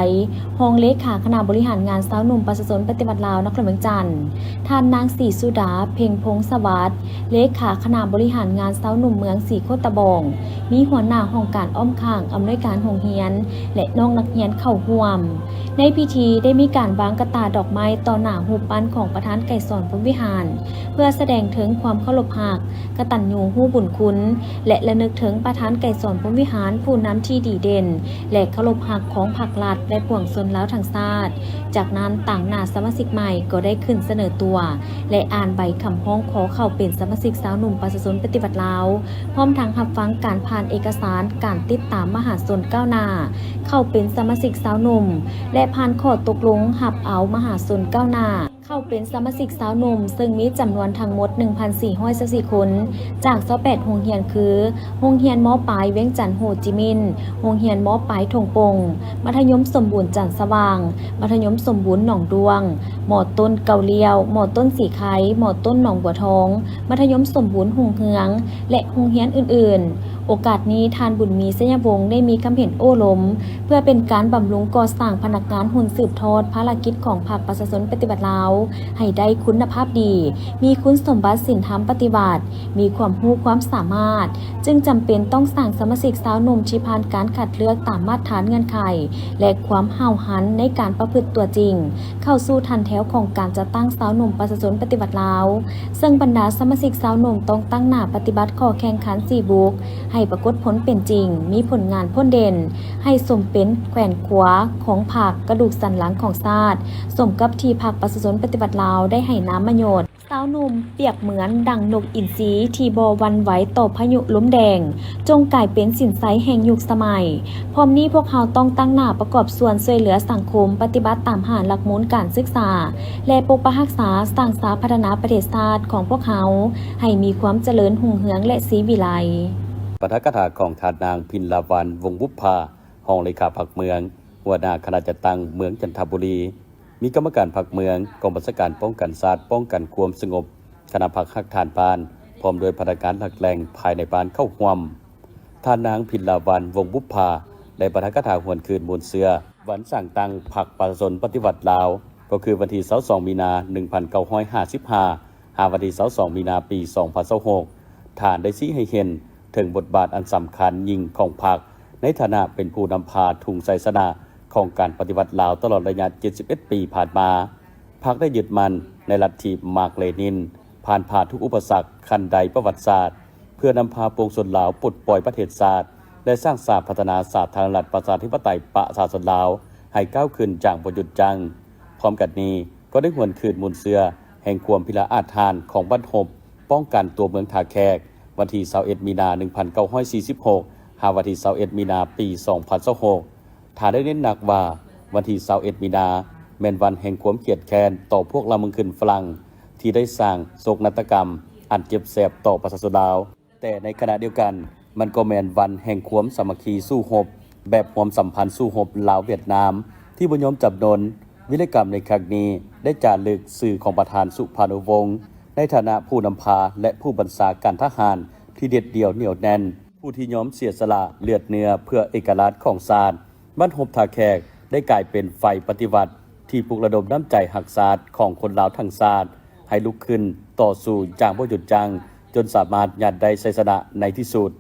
ຮອງເລຂາຄະນະບໍລິຫານງານຊາວໜຸ່ມປະຊາຊົນປະຕິວັດລາວນະຄອນຫຼວງວຽງຈັນ, ທ່ານນາງ ສີສຸດາ ເພັງພົງສະຫວັດ ເລຂາຄະນະບໍລິຫານງານຊາວໜຸ່ມເມືອງສີໂຄດຕະບອງ, ມີຫົວໜ້າຫ້ອງການອ້ອມຂ້າງ, ອຳນວຍການໂຮງຮຽນ ແລະ ນ້ອງນັກຮຽນເຂົ້າຮ່ວມ. ໃນພິທີໄດ້ມີການວາງກະຕ່າດອກໄມ້ຕໍ່ໜ້າຮູບປັ້ນຂອງປະທານໄກສອນ ພົມວິຫານ ເພື່ອສະແດງເຖິງຄວາມເຄົາລົບຮັກ, ກະຕັນຍູຮູ້ບຸນຄຸນ ແລະ ລະນຶກເຖິງປະທານໄກສອນ ພົມວິຫານ ຜູ້ນຳທີ່ດີເດັ່ນ ແລະ ເຄົາລົບຮັກຂອງພັກລັດ ແລະ ປວງຊົນລາວທັງຊາດ. ຈາກນັ້ນ, ຕາງໜ້າສະມາຊິກໃໝ່ກໍໄດ້ຂຶ້ນສະເໜີຕົວ ແລະ ອ່ານໃບຄຳຮ້ອງຂໍເຂົ້າເປັນສະມາຊິກຊາວໜຸ່ມປະຊາຊົນປະຕິວັດລາວ, ພ້ອມທັງຮັບຟັງການຜ່ານເອກະສານການຕິດຕາມມະຫາຊົນກ້າວໜ້າ ເຂົ້າເປັນສະມາຊິກຊາວໜຸ່ມ ແລະ ຜ່ານຂໍ້ຕົກລົງຮັບເອົາມະຫາຊົນກ້າວໜ້າ ເຂົ້າເປັນສະມາຊິກຊາວໜຸ່ມ, ເຊິ່ງມີຈຳນວນທັງໝົດ ໜຶ່ງພັນສີ່ຮ້ອຍຊາວສີ່ຄົນ ຈາກຊາວແປດໂຮງຮຽນ ຄື ໂຮງຮຽນ ມ.ປາຍ ວຽງຈັນໂຮຈິມິນ, ໂຮງຮຽນ ມ.ປາຍ ທົ່ງປົງ, ມັດທະຍົມສົມບູນຈັນສະຫວ່າງ, ມັດທະຍົມສົມບູນໜອງດ້ວງ, ມ.ຕົ້ນເກົາລ້ຽວ, ມ.ຕົ້ນສີໄຄ, ມ.ຕົ້ນໜອງບົວທອງ, ມັດທະຍົມສົມບູນຮຸ່ງເຮືອງ ແລະ ໂຮງຮຽນອື່ນໆ. ໂອກາດນີ້, ທ່ານ ບຸນມີ ໄຊຍະວົງ ໄດ້ມີຄຳເຫັນໂອ້ລົມ ເພື່ອເປັນການບຳລຸງກໍ່ສ້າງພະນັກງານຮຸ່ນສືບທອດພາລະກິດຂອງພັກປະຊາຊົນປະຕິວັດລາວ ໃຫ້ໄດ້ຄຸນນະພາບດີ, ມີຄຸນສົມບັດສິນທຳປະຕິວັດ, ມີຄວາມຮູ້ຄວາມສາມາດ, ຈຶ່ງຈຳເປັນຕ້ອງສ້າງສະມາຊິກຊາວໜຸ່ມທີ່ຜ່ານການຄັດເລືອກຕາມມາດຖານເງື່ອນໄຂ ແລະ ຄວາມຫ້າວຫັນໃນການປະພຶດຕົວຈິງ ເຂົ້າສູ່ຖັນແຖວຂອງການຈັດຕັ້ງຊາວໜຸ່ມປະຊາຊົນປະຕິວັດລາວ. ເຊິ່ງບັນດາສະມາຊິກຊາວໜຸ່ມຕ້ອງຕັ້ງໜ້າປະຕິບັດຂໍ້ແຂ່ງຂັນສີ່ບຸກ ໃຫ້ປາກົດຜົນເປັນຈິງ, ມີຜົນງານພົ້ນເດັ່ນ, ໃຫ້ສົມເປັນແຂນຂວາຂອງພັກ, ກະດູກສັນຫຼັງຂອງຊາດ, ສົມກັບທີ່ພັກປະຊາຊົນປະຕິວັດລາວໄດ້ໃຫ້ນາມມະຍົດ. ຊາວໜຸ່ມປຽບເໝືອນດັ່ງນົກອິນຊີທີ່ບໍ່ຫວັ່ນໄຫວຕໍ່ພາຍຸລົມແດງ, ຈົ່ງກາຍເປັນສິນໄຊແຫ່ງຍຸກສະໄໝ. ພ້ອມນີ້ພວກເຮົາຕ້ອງຕັ້ງໜ້າປະກອບສ່ວນຊ່ວຍເຫຼືອສັງຄົມ, ປະຕິບັດຕາມຫ້າຫຼັກມູນການສຶກສາ ແລະ ປົກປັກຮັກສາ, ສ້າງສາພັດທະນາປະເທດຊາດຂອງພວກເຮົາໃຫ້ມີຄວາມຈະເລີນຮຸ່ງເຮືອງ ແລະ ສີວິໄລ. ປາຖະກະຖາຂອງທ່ານນາງ ພິນລາວັນ ວົງບຸບພາ ຮອງເລຂາພັກເມືອງ, ຫົວໜ້າຄະນະຈັດຕັ້ງເມືອງຈັນທະບູລີ, ມີກຳມະການພັກເມືອງ, ກອງບັນຊາການປ້ອງກັນຊາດ, ປ້ອງກັນຄວາມສະຫງົບ, ຄະນະພັກຮັກທ່ານບ້ານ, ພ້ອມດ້ວຍພະນັກງານຫຼັກແຫຼ່ງພາຍໃນບ້ານເຂົ້າຮ່ວມ. ທ່ານນາງ ພິນລາວັນ ວົງບຸບພາ ໄດ້ປາຖະກະຖາຫວນຄືນມູນເຊື້ອວັນສ້າງຕັ້ງພັກປະຊາຊົນປະຕິວັດລາວ, ກໍຄືວັນທີຊາວສອງ ມີນາ ໜຶ່ງພັນເກົ້າຮ້ອຍຫ້າສິບຫ້າ ຫາວັນທີຊາວສອງ ມີນາ ປີສອງພັນຊາວຫົກ. ທ່ານໄດ້ຊີ້ໃຫ້ເຫັນເຖິງບົດບາດອັນສຳຄັນຍິ່ງຂອງພັກ ໃນຖານະເປັນຜູ້ນຳພາທຸງໄຊຊະນະຂອງການປະຕິວັດລາວຕະຫຼອດໄລຍະເຈັດສິບເອັດປີຜ່ານມາ. ພັກໄດ້ຍຶດໝັ້ນໃນລັດທິມາກເລນິນ, ຜ່ານຜ່າທຸກອຸປະສັກຂັ້ນໃດປະຫວັດສາດ, ເພື່ອນຳພາປວງຊົນລາວປົດປ່ອຍປະເທດຊາດ ແລະ ສ້າງສາພັດທະນາສາທາລະນະລັດປະຊາທິປະໄຕປະຊາຊົນລາວໃຫ້ກ້າວຂຶ້ນຢ່າງບໍ່ຢຸດຢັ້ງ. ພ້ອມກັນນີ້ກໍໄດ້ຫວນຄືນມູນເຊື້ອແຫ່ງຄວາມພິລະອາດຫານຂອງບັ້ນຮົບ ປ້ອງກັນຕົວເມືອງທ່າແຂກ ວັນທີຊາວເອັດ ມີນາ ໜຶ່ງພັນເກົ້າຮ້ອຍສີ່ສິບຫົກ ຫາວັນທີຊາວເອັດ ມີນາ ປີສອງພັນຊາວຫົກ. ທ່ານໄດ້ເນັ້ນໜັກວ່າ ວັນທີຊາວເອັດ ມີນາ ແມ່ນວັນແຫ່ງຄວາມຄຽດແຄ້ນຕໍ່ພວກລ່າເມືອງຂຶ້ນຝຣັ່ງ ທີ່ໄດ້ສ້າງໂສກນາດຕະກຳອັນເຈັບແສບຕໍ່ປະຊາຊົນລາວ, ແຕ່ໃນຂະນະດຽວກັນ ມັນກໍແມ່ນວັນແຫ່ງຄວາມສາມັກຄີສູ້ຮົບ ແບບຮ່ວມສຳພັນສູ້ຮົບລາວຫວຽດນາມ ທີ່ບໍ່ຍອມຈຳນົນ. ວິລະກຳໃນຄັ້ງນີ້ໄດ້ຈາລຶກຊື່ຂອງປະທານສຸພານຸວົງ ໃນຖານະຜູ້ນຳພາ ແລະ ຜູ້ບັນຊາການທະຫານທີ່ເດັດດ່ຽວໜຽວແໜ້ນ, ຜູ້ທີ່ຍອມເສຍສະຫຼະເລືອດເນື້ອເພື່ອເອກະລາດຂອງຊາດ. ບ້ານຮົບທ່າແຂກໄດ້ກາຍເປັນໄຟປະຕິວັດທີ່ປຸກລະດົມນ້ຳໃຈຮັກຊາດຂອງຄົນລາວທັງຊາດ ໃຫ້ລຸກຂຶ້ນຕໍ່ສູ້ຢ່າງບໍ່ຢຸດຢັ້ງ ຈົນສາມາດຍາດໄດ້ໄຊຊະນະໃນທີ່ສຸດ.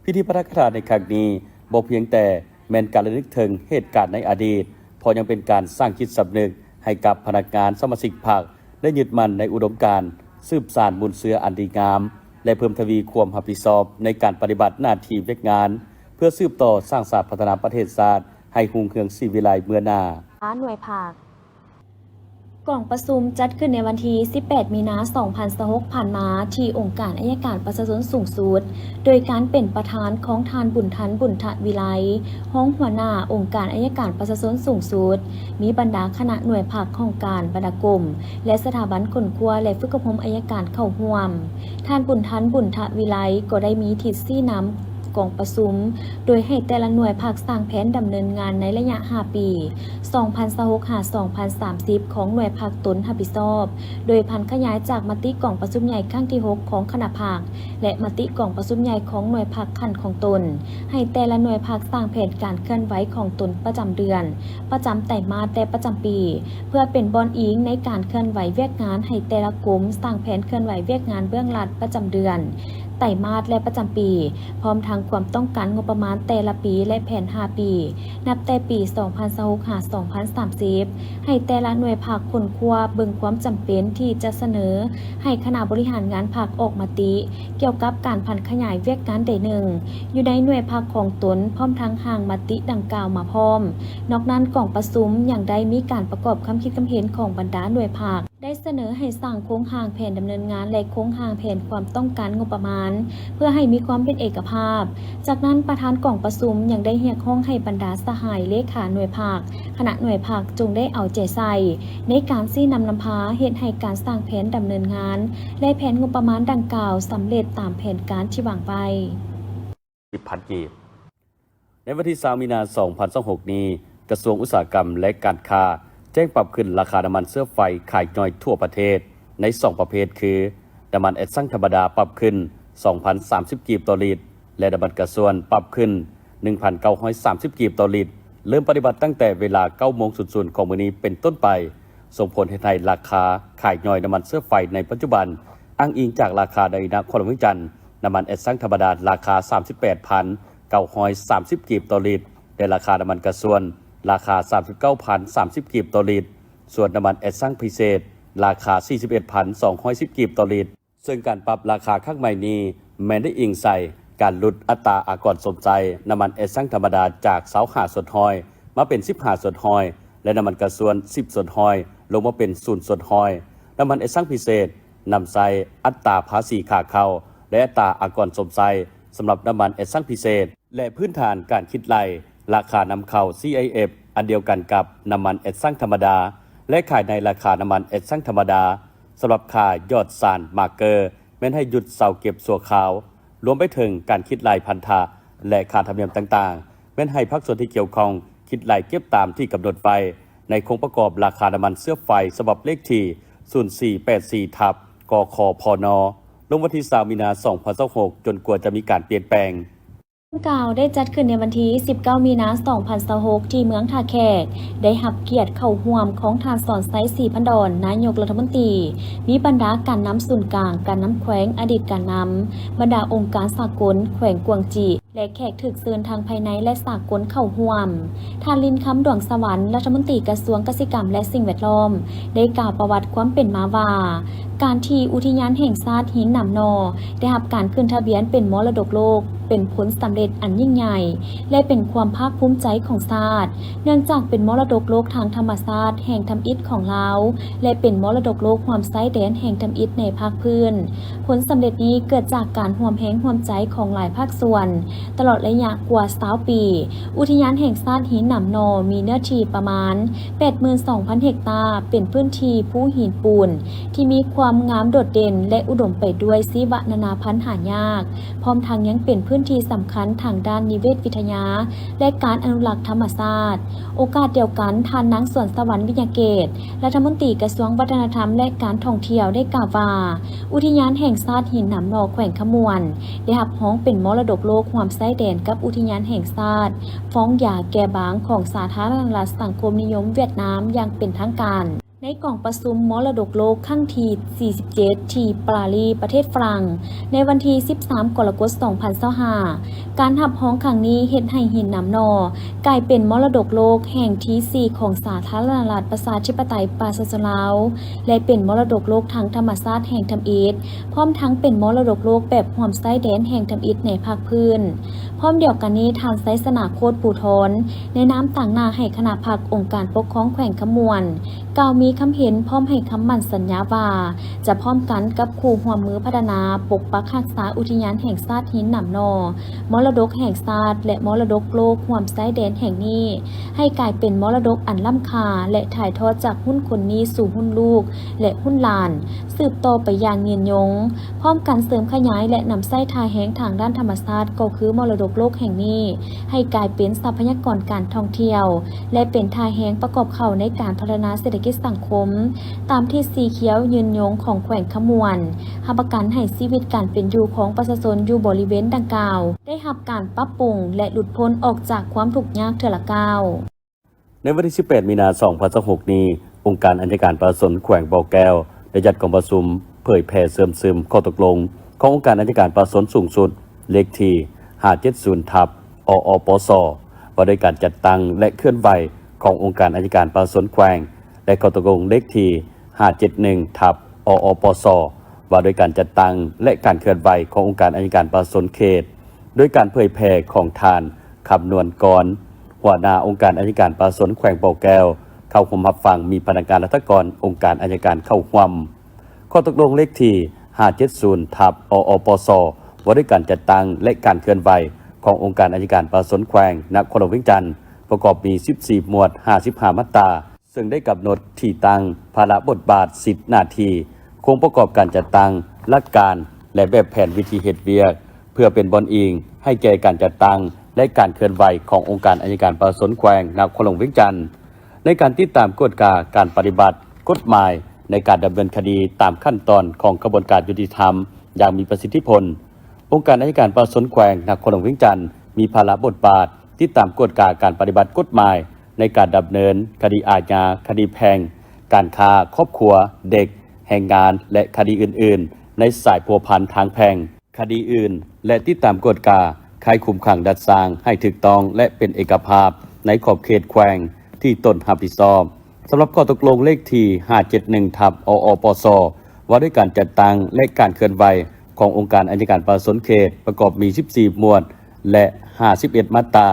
ພິທີປາຖະກະຖາໃນຄັ້ງນີ້ບໍ່ພຽງແຕ່ແມ່ນການລະນຶກເຖິງເຫດການໃນອະດີດ, ເພາະຍັງເປັນການສ້າງຈິດສຳນຶກໃຫ້ກັບພະນັກງານສະມາຊິກພັກ ໄດ້ຍຶດໝັ້ນໃນອຸດົມການ ສືບສານມູນເຊື້ອອັນດີງາມ ແລະ ເພີ່ມທະວີຄວາມຮັບຜິດຊອບໃນການປະຕິບັດໜ້າທີ່ວຽກງານ ເພື່ອສືບຕໍ່ສ້າງສາພັດທະນາປະເທດຊາດໃຫ້ຮຸ່ງເຮືອງສີວິໄລເມືອໜ້າ. ໜ່ວຍພັກ. ກອງປະຊຸມຈັດຂຶ້ນໃນວັນທີສິບແປດ ມີນາ ສອງພັນຊາວຫົກ ຜ່ານມາ ທີ່ອົງການໄອຍະການປະຊາຊົນສູງສຸດ ໂດຍການເປັນປະທານຂອງທ່ານ ບຸນທັນ ບຸນທະວິໄລ ຮອງຫົວໜ້າອົງການໄອຍະການປະຊາຊົນສູງສຸດ, ມີບັນດາຄະນະໜ່ວຍພັກຫ້ອງການ, ບັນດາກົມ ແລະ ສະຖາບັນຄົ້ນຄວ້າ ແລະ ຝຶກອົບຮົມໄອຍະການເຂົ້າຮ່ວມ. ທ່ານ ບຸນທັນ ບຸນທະວິໄລ ກໍໄດ້ມີທິດຊີ້ນຳກອງປະຊຸມ ໂດຍໃຫ້ແຕ່ລະໜ່ວຍພັກສ້າງແຜນດຳເນີນງານໃນໄລຍະຫ້າປີ ສອງພັນຊາວຫົກ ຫາ ສອງພັນສາມສິບ ຂອງໜ່ວຍພັກຕົນຮັບຜິດຊອບ, ໂດຍຜັນຂະຫຍາຍຈາກມະຕິກອງປະຊຸມໃຫຍ່ຄັ້ງທີຫົກຂອງຄະນະພັກ ແລະ ມະຕິກອງປະຊຸມໃຫຍ່ຂອງໜ່ວຍພັກຂັ້ນຂອງຕົນ, ໃຫ້ແຕ່ລະໜ່ວຍພັກສ້າງແຜນການເຄື່ອນໄຫວຂອງຕົນປະຈຳເດືອນ, ປະຈຳໄຕມາດ ແລະ ປະຈຳປີ ເພື່ອເປັນບ່ອນອີງໃນການເຄື່ອນໄຫວວຽກງານໃຫ້ແຕ່ລະກົມສ້າງແຜນເຄື່ອນໄຫວວຽກງານເບື້ອງຫຼັງປະຈຳເດືອນ, ໄຕມາດ ແລະ ປະຈຳປີ, ພ້ອມທັງຄວາມຕ້ອງການງົບປະມານແຕ່ລະປີ ແລະ ແຜນຫ້າປີ ນັບແຕ່ປີສອງພັນຊາວຫົກ ຫາ ສອງພັນສາມສິບ ໃຫ້ແຕ່ລະໜ່ວຍພັກຄົ້ນຄວ້າເບິ່ງຄວາມຈຳເປັນທີ່ຈະສະເໜີໃຫ້ຄະນະບໍລິຫານງານພັກອອກມະຕິ ກ່ຽວກັບການຜັນຂະຫຍາຍວຽກງານໃດໜຶ່ງຢູ່ໃນໜ່ວຍພັກຂອງຕົນ, ພ້ອມທັງຮ່າງມະຕິດັ່ງກ່າວມາພ້ອມ. ນອກນັ້ນ, ກອງປະຊຸມຍັງໄດ້ມີການປະກອບຄຳຄິດຄຳເຫັນຂອງບັນດາໜ່ວຍພັກ ໄດ້ສະເໜີໃຫ້ສ້າງໂຄງຮ່າງແຜນດຳເນີນງານ ແລະ ໂຄງຮ່າງແຜນຄວາມຕ້ອງການງົບປະມານ ເພື່ອໃຫ້ມີຄວາມເປັນເອກະພາບ. ຈາກນັ້ນ, ປະທານກອງປະຊຸມຍັງໄດ້ຮຽກຮ້ອງໃຫ້ບັນດາສະຫາຍເລຂາໜ່ວຍພັກ, ຄະນະໜ່ວຍພັກ ຈົ່ງໄດ້ເອົາໃຈໃສ່ໃນການຊີ້ນຳນຳພາ ເຮັດໃຫ້ການສ້າງແຜນດຳເນີນງານ ແລະ ແຜນງົບປະມານດັ່ງກ່າວສຳເລັດຕາມແຜນການທີ່ວາງໄວ້. ສິບພັນກີບ. ໃນວັນທີຊາວ ມີນາ ສອງພັນຊາວຫົກນີ້, ກະຊວງອຸດສາຫະກຳ ແລະ ການຄ້າ ແຈ້ງປັບຂຶ້ນລາຄານ້ຳມັນເຊື້ອໄຟຂາຍຍ່ອຍທົ່ວປະເທດ ໃນສອງປະເພດ ຄື ນ້ຳມັນແອັດຊັງທຳມະດາປັບຂຶ້ນ ສອງພັນສາມສິບກີບຕໍ່ລິດ ແລະ ນ້ຳມັນກາຊວນປັບຂຶ້ນ ໜຶ່ງພັນເກົ້າຮ້ອຍສາມສິບກີບຕໍ່ລິດ, ເລີ່ມປະຕິບັດຕັ້ງແຕ່ເວລາ ເກົ້າໂມງສູນສູນຂອງມື້ນີ້ເປັນຕົ້ນໄປ, ສົ່ງຜົນເຮັດໃຫ້ລາຄາຂາຍຍ່ອຍນ້ຳມັນເຊື້ອໄຟໃນປັດຈຸບັນ, ອ້າງອີງຈາກລາຄາໃນນະຄອນຫຼວງວຽງຈັນ, ນ້ຳມັນແອັດຊັງທຳມະດາລາຄາ ສາມສິບແປດພັນເກົ້າຮ້ອຍສາມສິບກີບຕໍ່ລິດ ແລະ ລາຄານ້ຳມັນກາຊວນລາຄາ ສາມສິບເກົ້າພັນສາມສິບກີບຕໍ່ລິດ, ສ່ວນນ້ຳມັນແອັດຊັງພິເສດລາຄາ ສີ່ສິບເອັດພັນສອງຮ້ອຍສິບກີບຕໍ່ລິດ. ເຊິ່ງການປັບລາຄາຄັ້ງໃໝ່ນີ້ ແມ່ນໄດ້ອີງໃສ່ການຫຼຸດອັດຕາອາກອນຊົມໃຊ້ນ້ຳມັນແອັດຊັງທຳມະດາຈາກ ຊາວຫ້າສ່ວນຮ້ອຍ ມາເປັນ ສິບຫ້າສ່ວນຮ້ອຍ ແລະ ນ້ຳມັນກາຊວນ ສິບສ່ວນຮ້ອຍ ລົງມາເປັນ ສູນສ່ວນຮ້ອຍ. ນ້ຳມັນແອັດຊັງພິເສດ ນຳໃຊ້ອັດຕາພາສີຂາເຂົ້າ ແລະ ອັດຕາອາກອນຊົມໃຊ້ສຳລັບນ້ຳມັນແອັດຊັງພິເສດ ແລະ ພື້ນຖານການຄິດໄລ່ລາຄານຳເຂົ້າ ຊີໄອເອັຟ ອັນດຽວກັນກັບນ້ຳມັນແອັດຊັງທຳມະດາ ແລະ ຂາຍໃນລາຄານ້ຳມັນແອັດຊັງທຳມະດາ. ສຳລັບຄ່າຢອດສານມາກເກີ ແມ່ນໃຫ້ຢຸດເຊົາເກັບຊົ່ວຄາວ, ລວມໄປເຖິງການຄິດໄລ່ພັນທະ ແລະ ຄ່າທຳນຽມຕ່າງໆ ແມ່ນໃຫ້ພາກສ່ວນທີ່ກ່ຽວຂ້ອງຄິດໄລ່ເກັບຕາມທີ່ກຳນົດໄວ້ໃນໂຄງປະກອບລາຄານ້ຳມັນເຊື້ອໄຟ ສະບັບເລກທີ ສູນສີ່ແປດສີ່ ທັບ ກຂພນ ລົງວັນທີຊາວ ມີນາ ສອງພັນຊາວຫົກ ຈົນກວ່າຈະມີການປ່ຽນແປງ. ດັ່ງກ່າວໄດ້ຈັດຂຶ້ນໃນວັນທີສິບເກົ້າ ມີນາ ສອງພັນຊາວຫົກ ທີ່ເມືອງທ່າແຂກ, ໄດ້ຮັບກຽດເຂົ້າຮ່ວມຂອງທ່ານ ສອນໄຊ ສີພັນດອນ ນາຍົກລັດຖະມົນຕີ, ມີບັນດາການນຳສູນກາງ, ການນຳແຂວງ, ອະດີດການນຳ, ບັນດາອົງການສາກົນ, ແຂວງກວາງຈີ ແລະ ແຂກຖືກເຊີນທັງພາຍໃນ ແລະ ສາກົນເຂົ້າຮ່ວມ. ທ່ານ ລິນຄຳ ດວງສະຫວັນ ລັດຖະມົນຕີກະຊວງກະສິກຳ ແລະ ສິ່ງແວດລ້ອມ ໄດ້ກ່າວປະຫວັດຄວາມເປັນມາວ່າ, ການທີ່ອຸທິຍານແຫ່ງຊາດຫີນໜາມໜໍ່ ໄດ້ຮັບການຂຶ້ນທະບຽນເປັນມໍລະດົກໂລກ ເປັນຜົນສຳເລັດອັນຍິ່ງໃຫຍ່ ແລະ ເປັນຄວາມພາກພູມໃຈຂອງຊາດ, ເນື່ອງຈາກເປັນມໍລະດົກໂລກທາງທຳມະຊາດແຫ່ງທຳອິດຂອງລາວ ແລະ ເປັນມໍລະດົກໂລກຮ່ວມຊາຍແດນແຫ່ງທຳອິດໃນພາກພື້ນ. ຜົນສຳເລັດນີ້ເກີດຈາກການຮ່ວມແຮງຮ່ວມໃຈຂອງຫຼາຍພາກສ່ວນ ຕະຫຼອດໄລຍະກວ່າຊາວປີ. ອຸທິຍານແຫ່ງຊາດຫີນໜາມໜໍ່ ມີເນື້ອທີ່ປະມານ ແປດໝື່ນສອງພັນເຮັກຕາ, ເປັນພື້ນທີ່ພູຫີນປູນທີ່ມີຄວາມງາມໂດດເດັ່ນ ແລະ ອຸດົມໄປດ້ວຍຊີວະນານາພັນຫາຍາກ, ພ້ອມທັງຍັງເປັນພື້ນທີ່ສຳຄັນທາງດ້ານນິເວດວິທະຍາ ແລະ ການອະນຸລັກທຳມະຊາດ. ໂອກາດດຽວກັນ, ທ່ານ ນາງ ສວນສະຫວັນ ວິຍະເກດ ລັດຖະມົນຕີກະຊວງວັດທະນະທຳ ແລະ ການທ່ອງທ່ຽວ ໄດ້ກ່າວວ່າ, ອຸທິຍານແຫ່ງຊາດຫີນໜາມໜໍ່ແຂວງຄຳມ່ວນ ໄດ້ຮັບຮອງເປັນມໍລະດົກໂລກຮ່ວມຊາຍແດນກັບອຸທິຍານແຫ່ງຊາດຟອງຢາແກບາງຂອງສາທາລະນະລັດສັງຄົມນິຍົມຫວຽດນາມຢ່າງເປັນທາງການ. ໃນກອງປະຊຸມມໍລະດົກໂລກຄັ້ງທີສີ່ສິບເຈັດ ທີ່ປາຣີ ປະເທດຝຣັ່ງ ໃນວັນທີສິບສາມ ກໍລະກົດ ສອງພັນຊາວຫ້າ, ການຮັບຮອງຄັ້ງນີ້ເຮັດໃຫ້ຫີນໜາມໜໍ່ກາຍເປັນມໍລະດົກໂລກແຫ່ງທີສີ່ຂອງສາທາລະນະລັດປະຊາທິປະໄຕປະຊາຊົນລາວ ແລະ ເປັນມໍລະດົກໂລກທາງທຳມະຊາດແຫ່ງທຳອິດ, ພ້ອມທັງເປັນມໍລະດົກໂລກແບບຮ່ວມຊາຍແດນແຫ່ງທຳອິດໃນພາກພື້ນ. ພ້ອມດຽວກັນນີ້, ທ່ານ ໄຊຊະນະ ໂຄດພູທອນ ໃນນາມຕາງໜ້າໃຫ້ຄະນະພັກອົງການປົກຄອງແຂວງຄຳມ່ວນ ກ່າວມີຄຳເຫັນພ້ອມໃຫ້ຄຳໝັ້ນສັນຍາວ່າ ຈະພ້ອມກັນກັບຄູ່ຮ່ວມມືພັດທະນາ, ປົກປັກຮັກສາອຸທິຍານແຫ່ງຊາດຫີນໜາມໜໍ່, ມໍລະດົກແຫ່ງຊາດ ແລະ ມໍລະດົກໂລກຮ່ວມຊາຍແດນແຫ່ງນີ້ ໃຫ້ກາຍເປັນມໍລະດົກອັນລ້ຳຄ່າ ແລະ ຖ່າຍທອດຈາກຮຸ່ນຄົນນີ້ສູ່ຮຸ່ນລູກ ແລະ ຮຸ່ນຫຼານ ສືບຕໍ່ໄປຢ່າງຍືນຍົງ, ພ້ອມກັນເສີມຂະຫຍາຍ ແລະ ນຳໃຊ້ທ່າແຮງທາງດ້ານທຳມະຊາດ ກໍຄືມໍລະດົກໂລກແຫ່ງນີ້ ໃຫ້ກາຍເປັນຊັບພະຍາກອນການທ່ອງທ່ຽວ ແລະ ເປັນທ່າແຮງປະກອບເຂົ້າໃນການພັດທະນາເສດຖະກິດສັງຄົມ ຕາມທິດສີຂຽວຍືນຍົງຂອງແຂວງຄຳມ່ວນ, ຮັບປະກັນໃຫ້ຊີວິດການເປັນຢູ່ຂອງປະຊາຊົນຢູ່ບໍລິເວນດັ່ງກ່າວ ໄດ້ຮັບການປັບປຸງ ແລະ ຫຼຸດພົ້ນອອກຈາກຄວາມທຸກຍາກເທື່ອລະກ້າວ. ໃນວັນທີສິບແປດ ມີນາ ສອງພັນຊາວຫົກນີ້, ອົງການອັຍການປະຊາຊົນແຂວງບໍ່ແກ້ວ ໄດ້ຈັດກອງປະຊຸມເຜີຍແຜ່ເຊື່ອມຊຶມຂໍ້ຕົກລົງ ຂອງອົງການອັຍການປະຊາຊົນສູງສຸດ ເລກທີຫ້າເຈັດສູນ ທັບ ອອປສ ວ່າດ້ວຍການຈັດຕັ້ງ ແລະ ເຄື່ອນໄຫວຂອງອົງການອັຍການປະຊາຊົນແຂວງ ແລະ ຂໍ້ຕົກລົງເລກທີຫ້າເຈັດໜຶ່ງ ທັບ ອອປສ ວ່າດ້ວຍການຈັດຕັ້ງ ແລະ ການເຄື່ອນໄຫວຂອງອົງການອັຍການປະຊາຊົນເຂດ ໂດຍການເຜີຍແຜ່ຂອງທ່ານ ຄຳນວນກອນ ຫົວໜ້າອົງການອັຍການປະຊາຊົນແຂວງບໍ່ແກ້ວ ເຂົ້າຮ່ວມຮັບຟັງ ມີພະນັກງານລັດຖະກອນອົງການອັຍການເຂົ້າຮ່ວມ. ຂໍ້ຕົກລົງເລກທີຫ້າເຈັດສູນ ທັບ ອອປສ ວ່າດ້ວຍການຈັດຕັ້ງ ແລະ ການເຄື່ອນໄຫວຂອງອົງການອັຍການປະຊາຊົນແຂວງນະຄອນຫຼວງວຽງຈັນ ປະກອບມີສິບສີ່ໝວດ ຫ້າສິບຫ້າມາດຕາ ເຊິ່ງໄດ້ກຳນົດທີ່ຕັ້ງ, ພາລະບົດບາດ, ສິດໜ້າທີ່, ໂຄງປະກອບການຈັດຕັ້ງ, ຫຼັກການ ແລະ ແບບແຜນວິທີເຮັດວຽກ ເພື່ອເປັນບ່ອນອີງໃຫ້ແກ່ການຈັດຕັ້ງ ແລະ ການເຄື່ອນໄຫວຂອງອົງການອັຍການປະຊາຊົນແຂວງນະຄອນຫຼວງວຽງຈັນ ໃນການຕິດຕາມກວດກາການປະຕິບັດກົດໝາຍ ໃນການດຳເນີນຄະດີຕາມຂັ້ນຕອນຂອງຂະບວນການຍຸຕິທຳຢ່າງມີປະສິດທິຜົນ. ອົງການອັຍການປະຊາຊົນແຂວງນະຄອນຫຼວງວຽງຈັນ ມີພາລະບົດບາດຕິດຕາມກວດກາການປະຕິບັດກົດໝາຍ ໃນການດຳເນີນຄະດີອາຍາ, ຄະດີແພ່ງ, ການຄ້າຄອບຄົວ, ເດັກ, ແຮງງານ ແລະ ຄະດີອື່ນໆ ໃນສາຍພົວພັນທາງແພ່ງ, ຄະດີອື່ນ ແລະ ຕິດຕາມກວດກາຄ້າຍຄຸມຂັງດັດສ້າງໃຫ້ຖືກຕ້ອງ ແລະ ເປັນເອກະພາບໃນຂອບເຂດແຂວງທີ່ຕົນຮັບຜິດຊອບ. ສຳລັບຂໍ້ຕົກລົງເລກທີຫ້າເຈັດໜຶ່ງ ທັບ ອອປສ ວ່າດ້ວຍການຈັດຕັ້ງ ແລະ ການເຄື່ອນໄຫວຂອງອົງການອັຍການປະຊາຊົນເຂດ ປະກອບມີສິບສີ່ໝວດ ແລະ ຫ້າສິບເອັດມາດຕາ.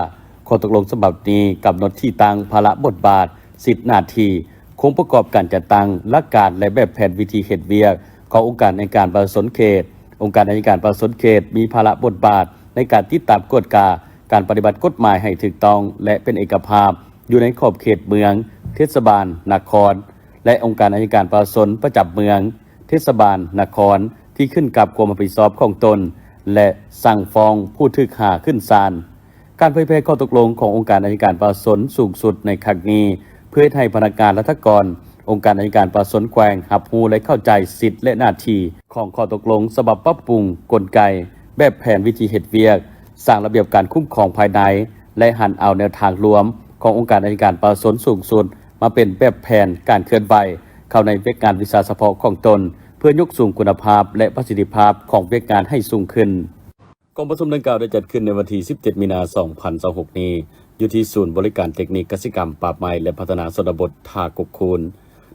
ຂໍ້ຕົກລົງສະບັບນີ້ກຳນົດທີ່ຕັ້ງ, ພາລະບົດບາດ, ສິດໜ້າທີ່, ໂຄງປະກອບການຈັດຕັ້ງ, ຫຼັກການ ແລະ ແບບແຜນວິທີເຮັດວຽກຂອງອົງການອັຍການປະຊາຊົນເຂດ. ອົງການອັຍການປະຊາຊົນເຂດມີພາລະບົດບາດໃນການຕິດຕາມກວດກາການປະຕິບັດກົດໝາຍໃຫ້ຖືກຕ້ອງ ແລະ ເປັນເອກະພາບ ຢູ່ໃນຂອບເຂດເມືອງ, ເທດສະບານນະຄອນ ແລະ ອົງການອັຍການປະຊາຊົນປະຈຳເມືອງ, ເທດສະບານນະຄອນ ທີ່ຂຶ້ນກັບຄວາມຮັບຜິດຊອບຂອງຕົນ ແລະ ສັ່ງຟ້ອງຜູ້ຖືກຫາຂຶ້ນສານ. ການເຜີຍແຜ່ຂໍ້ຕົກລົງຂອງອົງການອັຍການປະຊາຊົນສູງສຸດໃນຄັ້ງນີ້ ເພື່ອເຮັດໃຫ້ພະນັກງານລັດຖະກອນອົງການອັຍການປະຊາຊົນແຂວງຮັບຮູ້ ແລະ ເຂົ້າໃຈສິດ ແລະ ໜ້າທີ່ຂອງຂໍ້ຕົກລົງສະບັບປັບປຸງກົນໄກ, ແບບແຜນວິທີເຮັດວຽກ, ສ້າງລະບຽບການຄຸ້ມຄອງພາຍໃນ ແລະ ຫັນເອົາແນວທາງລວມຂອງອົງການອັຍການປະຊາຊົນສູງສຸດ ມາເປັນແບບແຜນການເຄື່ອນໄຫວເຂົ້າໃນວຽກງານວິຊາສະເພາະຂອງຕົນ ເພື່ອຍົກສູງຄຸນນະພາບ ແລະ ປະສິດທິພາບຂອງວຽກງານໃຫ້ສູງຂຶ້ນ. ກອງປະຊຸມດັ່ງກ່າວໄດ້ຈັດຂຶ້ນໃນວັນທີສິບເຈັດ ມີນາ ສອງພັນຊາວຫົກນີ້ ຢູ່ທີ່ສູນບໍລິການເຕັກນິກກະສິກຳ, ປ່າໄມ້ ແລະ ພັດທະນາຊົນນະບົດ ທ່າກົກຄູນ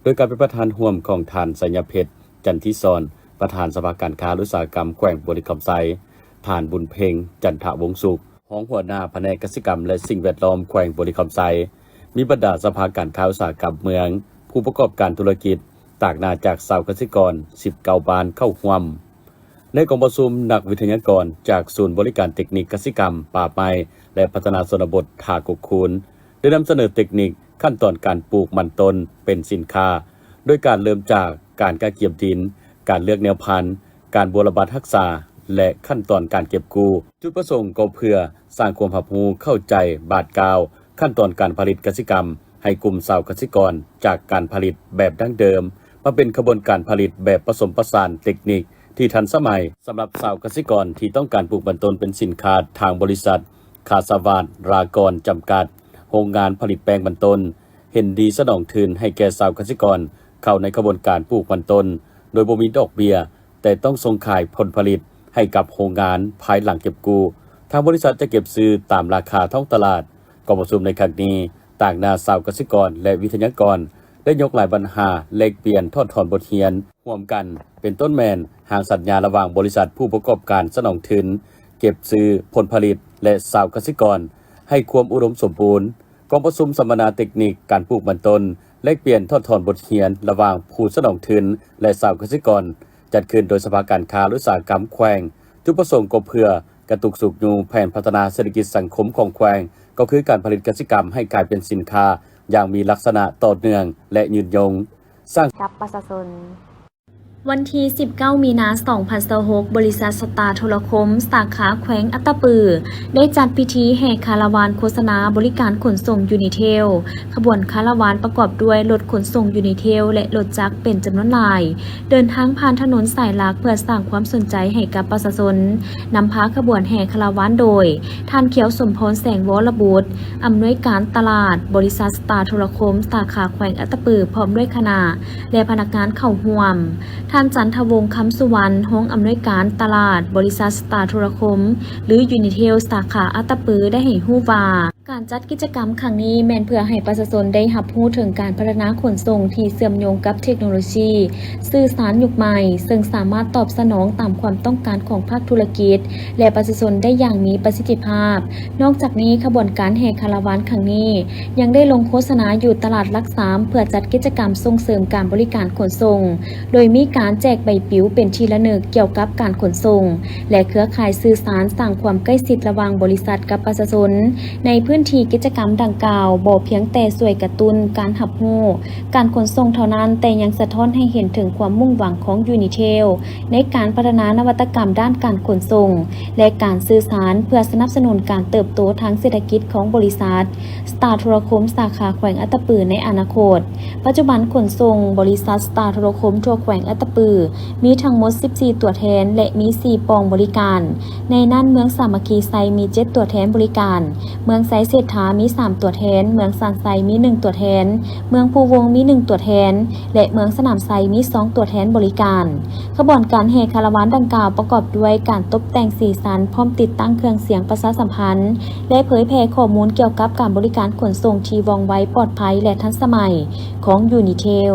ໂດຍການເປັນປະທານຮ່ວມຂອງທ່ານ ໄຊຍະເພັດ ຈັນທິສອນ ປະທານສະພາການຄ້າ ແລະ ອຸດສາຫະກຳແຂວງບໍລິຄຳໄຊ, ທ່ານ ບຸນເພັງ ຈັນທະວົງສຸກ ຮອງຫົວໜ້າພະແນກກະສິກຳ ແລະ ສິ່ງແວດລ້ອມແຂວງບໍລິຄຳໄຊ, ມີບັນດາສະພາການຄ້າອຸດສາຫະກຳເມືອງ, ຜູ້ປະກອບການທຸລະກິດ, ຕາງໜ້າຈາກຊາວກະສິກອນສິບເກົ້າບ້ານເຂົ້າຮ່ວມ. ໃນກອງປະຊຸມ, ນັກວິທະຍາກອນຈາກສູນບໍລິການເຕັກນິກກະສິກຳ, ປ່າໄມ້ ແລະ ພັດທະນາຊົນນະບົດ ທ່າກົກຄູນ ໄດ້ນຳສະເໜີເຕັກນິກຂັ້ນຕອນການປູກມັນຕົ້ນເປັນສິນຄ້າ ໂດຍການເລີ່ມຈາກການກະກຽມດິນ, ການເລືອກແນວພັນ, ການບົວລະບັດຮັກສາ ແລະ ຂັ້ນຕອນການເກັບກູ້. ຈຸດປະສົງກໍເພື່ອສ້າງຄວາມຮັບຮູ້ເຂົ້າໃຈບາດກ້າວ ຂັ້ນຕອນການຜະລິດກະສິກຳ ໃຫ້ກຸ່ມຊາວກະສິກອນ ຈາກການຜະລິດແບບດັ້ງເດີມ ມາເປັນຂະບວນການຜະລິດແບບປະສົມປະສານເຕັກນິກທີ່ທັນສະໄໝ. ສຳລັບຊາວກະສິກອນທີ່ຕ້ອງການປູກມັນຕົ້ນເປັນສິນຄ້າ, ທາງບໍລິສັດ ຄາສະຫວາດ ລາກອນ ຈຳກັດ, ໂຮງງານຜະລິດແປ້ງມັນຕົ້ນ ເຫັນດີສະໜອງທຶນໃຫ້ແກ່ຊາວກະສິກອນເຂົ້າໃນຂະບວນການປູກມັນຕົ້ນ ໂດຍບໍ່ມີດອກເບ້ຍ, ແຕ່ຕ້ອງສົ່ງຂາຍຜົນຜະລິດໃຫ້ກັບໂຮງງານພາຍຫຼັງເກັບກູ້. ທາງບໍລິສັດຈະເກັບຊື້ຕາມລາຄາທ້ອງຕະຫຼາດ. ກອງປະຊຸມໃນຄັ້ງນີ້, ຕາງໜ້າຊາວກະສິກອນ ແລະ ວິທະຍາກອນ ໄດ້ຍົກຫຼາຍບັນຫາແລກປ່ຽນຖອດຖອນບົດຮຽນຮ່ວມກັນ, ເປັນຕົ້ນແມ່ນຮ່າງສັນຍາລະຫວ່າງບໍລິສັດຜູ້ປະກອບການສະໜອງທຶນ ເກັບຊື້ຜົນຜະລິດ ແລະ ຊາວກະສິກອນ ໃຫ້ຄວາມອຸດົມສົມບູນ. ກອງປະຊຸມສຳມະນາເຕັກນິກການປູກມັນຕົ້ນ, ແລກປ່ຽນຖອດຖອນບົດຮຽນລະຫວ່າງຜູ້ສະໜອງທຶນ ແລະ ຊາວກະສິກອນ ຈັດຂຶ້ນໂດຍສະພາການຄ້າ ແລະ ອຸດສາຫະກຳແຂວງ. ຈຸດປະສົງກໍເພື່ອກະຕຸກຊຸກຍູ້ແຜນພັດທະນາເສດຖະກິດສັງຄົມຂອງແຂວງ, ກໍຄືການຜະລິດກະສິກຳໃຫ້ກາຍເປັນສິນຄ້າຢ່າງມີລັກສະນະຕໍ່ເນື່ອງ ແລະ ຍືນຍົງ. ກັບປະຊາຊົນ. ວັນທີສິບເກົ້າ ມີນາ ສອງພັນຊາວຫົກ, ບໍລິສັດສະຕາໂທລະຄົມ ສາຂາແຂວງອັດຕະປື ໄດ້ຈັດພິທີແຫ່ຄາລາວານໂຄສະນາບໍລິການຂົນສົ່ງຢູນິເທວ. ຂະບວນຄາລາວານປະກອບດ້ວຍລົດຂົນສົ່ງຢູນິເທວ ແລະ ລົດຈັກເປັນຈຳນວນຫຼາຍ, ເດີນທາງຜ່ານຖະໜົນສາຍຫຼັກເພື່ອສ້າງຄວາມສົນໃຈໃຫ້ກັບປະຊາຊົນ. ນຳພາຂະບວນແຫ່ຄາລາວານໂດຍ ທ່ານ ຂຽວສົມພອນ ແສງວໍລະບຸດ, ອຳນວຍການຕະຫຼາດ ບໍລິສັດສະຕາໂທລະຄົມ ສາຂາແຂວງອັດຕະປື ພ້ອມດ້ວຍຄະນະ ແລະ ພະນັກງານເຂົ້າຮ່ວມ. ທ່ານ ຈັນທະວົງ ຄຳສຸວັນ ຮອງອຳນວຍການຕະຫຼາດ ບໍລິສັດສະຕາໂທລະຄົມ ຫຼື ຢູນິເທວ ສາຂາອັດຕະປື ໄດ້ໃຫ້ຮູ້ວ່າ ການຈັດກິດຈະກຳຄັ້ງນີ້ແມ່ນເພື່ອໃຫ້ປະຊາຊົນໄດ້ຮັບຮູ້ເຖິງການພັດທະນາຂົນສົ່ງທີ່ເຊື່ອມໂຍງກັບເທັກໂນໂລຊີສື່ສານຍຸກໃໝ່, ເຊິ່ງສາມາດຕອບສະໜອງຕາມຄວາມຕ້ອງການຂອງພາກທຸລະກິດ ແລະ ປະຊາຊົນໄດ້ຢ່າງມີປະສິດທິພາບ. ນອກຈາກນີ້, ຂະບວນການແຫ່ຄາລາວານຄັ້ງນີ້ ຍັງໄດ້ລົງໂຄສະນາຢູ່ຕະຫຼາດຫຼັກສາມ ເພື່ອຈັດກິດຈະກຳສົ່ງເສີມການບໍລິການຂົນສົ່ງ, ໂດຍມີການແຈກໃບປິວເປັນທີ່ລະນຶກກ່ຽວກັບການຂົນສົ່ງ ແລະ ເຄືອຂ່າຍສື່ສານ, ສ້າງຄວາມໃກ້ຊິດລະຫວ່າງບໍລິສັດກັບປະຊາຊົນໃນພື້ນທີ່ກິດຈະກຳດັ່ງກ່າວ, ບໍ່ພຽງແຕ່ຊ່ວຍກະຕຸ້ນການຮັບຮູ້ການຂົນສົ່ງເທົ່ານັ້ນ, ແຕ່ຍັງສະທ້ອນໃຫ້ເຫັນເຖິງຄວາມມຸ່ງຫວັງຂອງຢູນິເທວໃນການພັດທະນານະວັດຕະກຳດ້ານການຂົນສົ່ງ ແລະ ການສື່ສານ ເພື່ອສະໜັບສະໜູນການເຕີບໂຕທາງເສດຖະກິດຂອງບໍລິສັດ ສະຕາໂທລະຄົມ ສາຂາແຂວງອັດຕະປືໃນອະນາຄົດ. ປັດຈຸບັນຂົນສົ່ງບໍລິສັດສະຕາໂທລະຄົມທົ່ວແຂວງອັດຕະປື ມີທັງໝົດສິບສີ່ຕົວແທນ ແລະ ມີສີ່ປ່ອງບໍລິການ. ໃນນັ້ນ, ເມືອງສາມັກຄີໄຊມີເຈັດຕົວແທນບໍລິການ, ເມືອງໄຊເສດຖາມີສາມຕົວແທນ, ເມືອງຊານໄຊມີໜຶ່ງຕົວແທນ, ເມືອງພູວົງມີໜຶ່ງຕົວແທນ ແລະ ເມືອງສະໜາມໄຊມີສອງຕົວແທນບໍລິການ. ຂະບວນການແຫ່ຄາລາວານດັ່ງກ່າວປະກອບດ້ວຍການຕົບແຕ່ງສີສັນ ພ້ອມຕິດຕັ້ງເຄື່ອງສຽງປະຊາສຳພັນ ແລະ ເຜີຍແຜ່ຂໍ້ມູນກ່ຽວກັບການບໍລິການຂົນສົ່ງທີ່ວ່ອງໄວ, ປອດໄພ ແລະ ທັນສະໄໝຂອງຢູນິເທວ.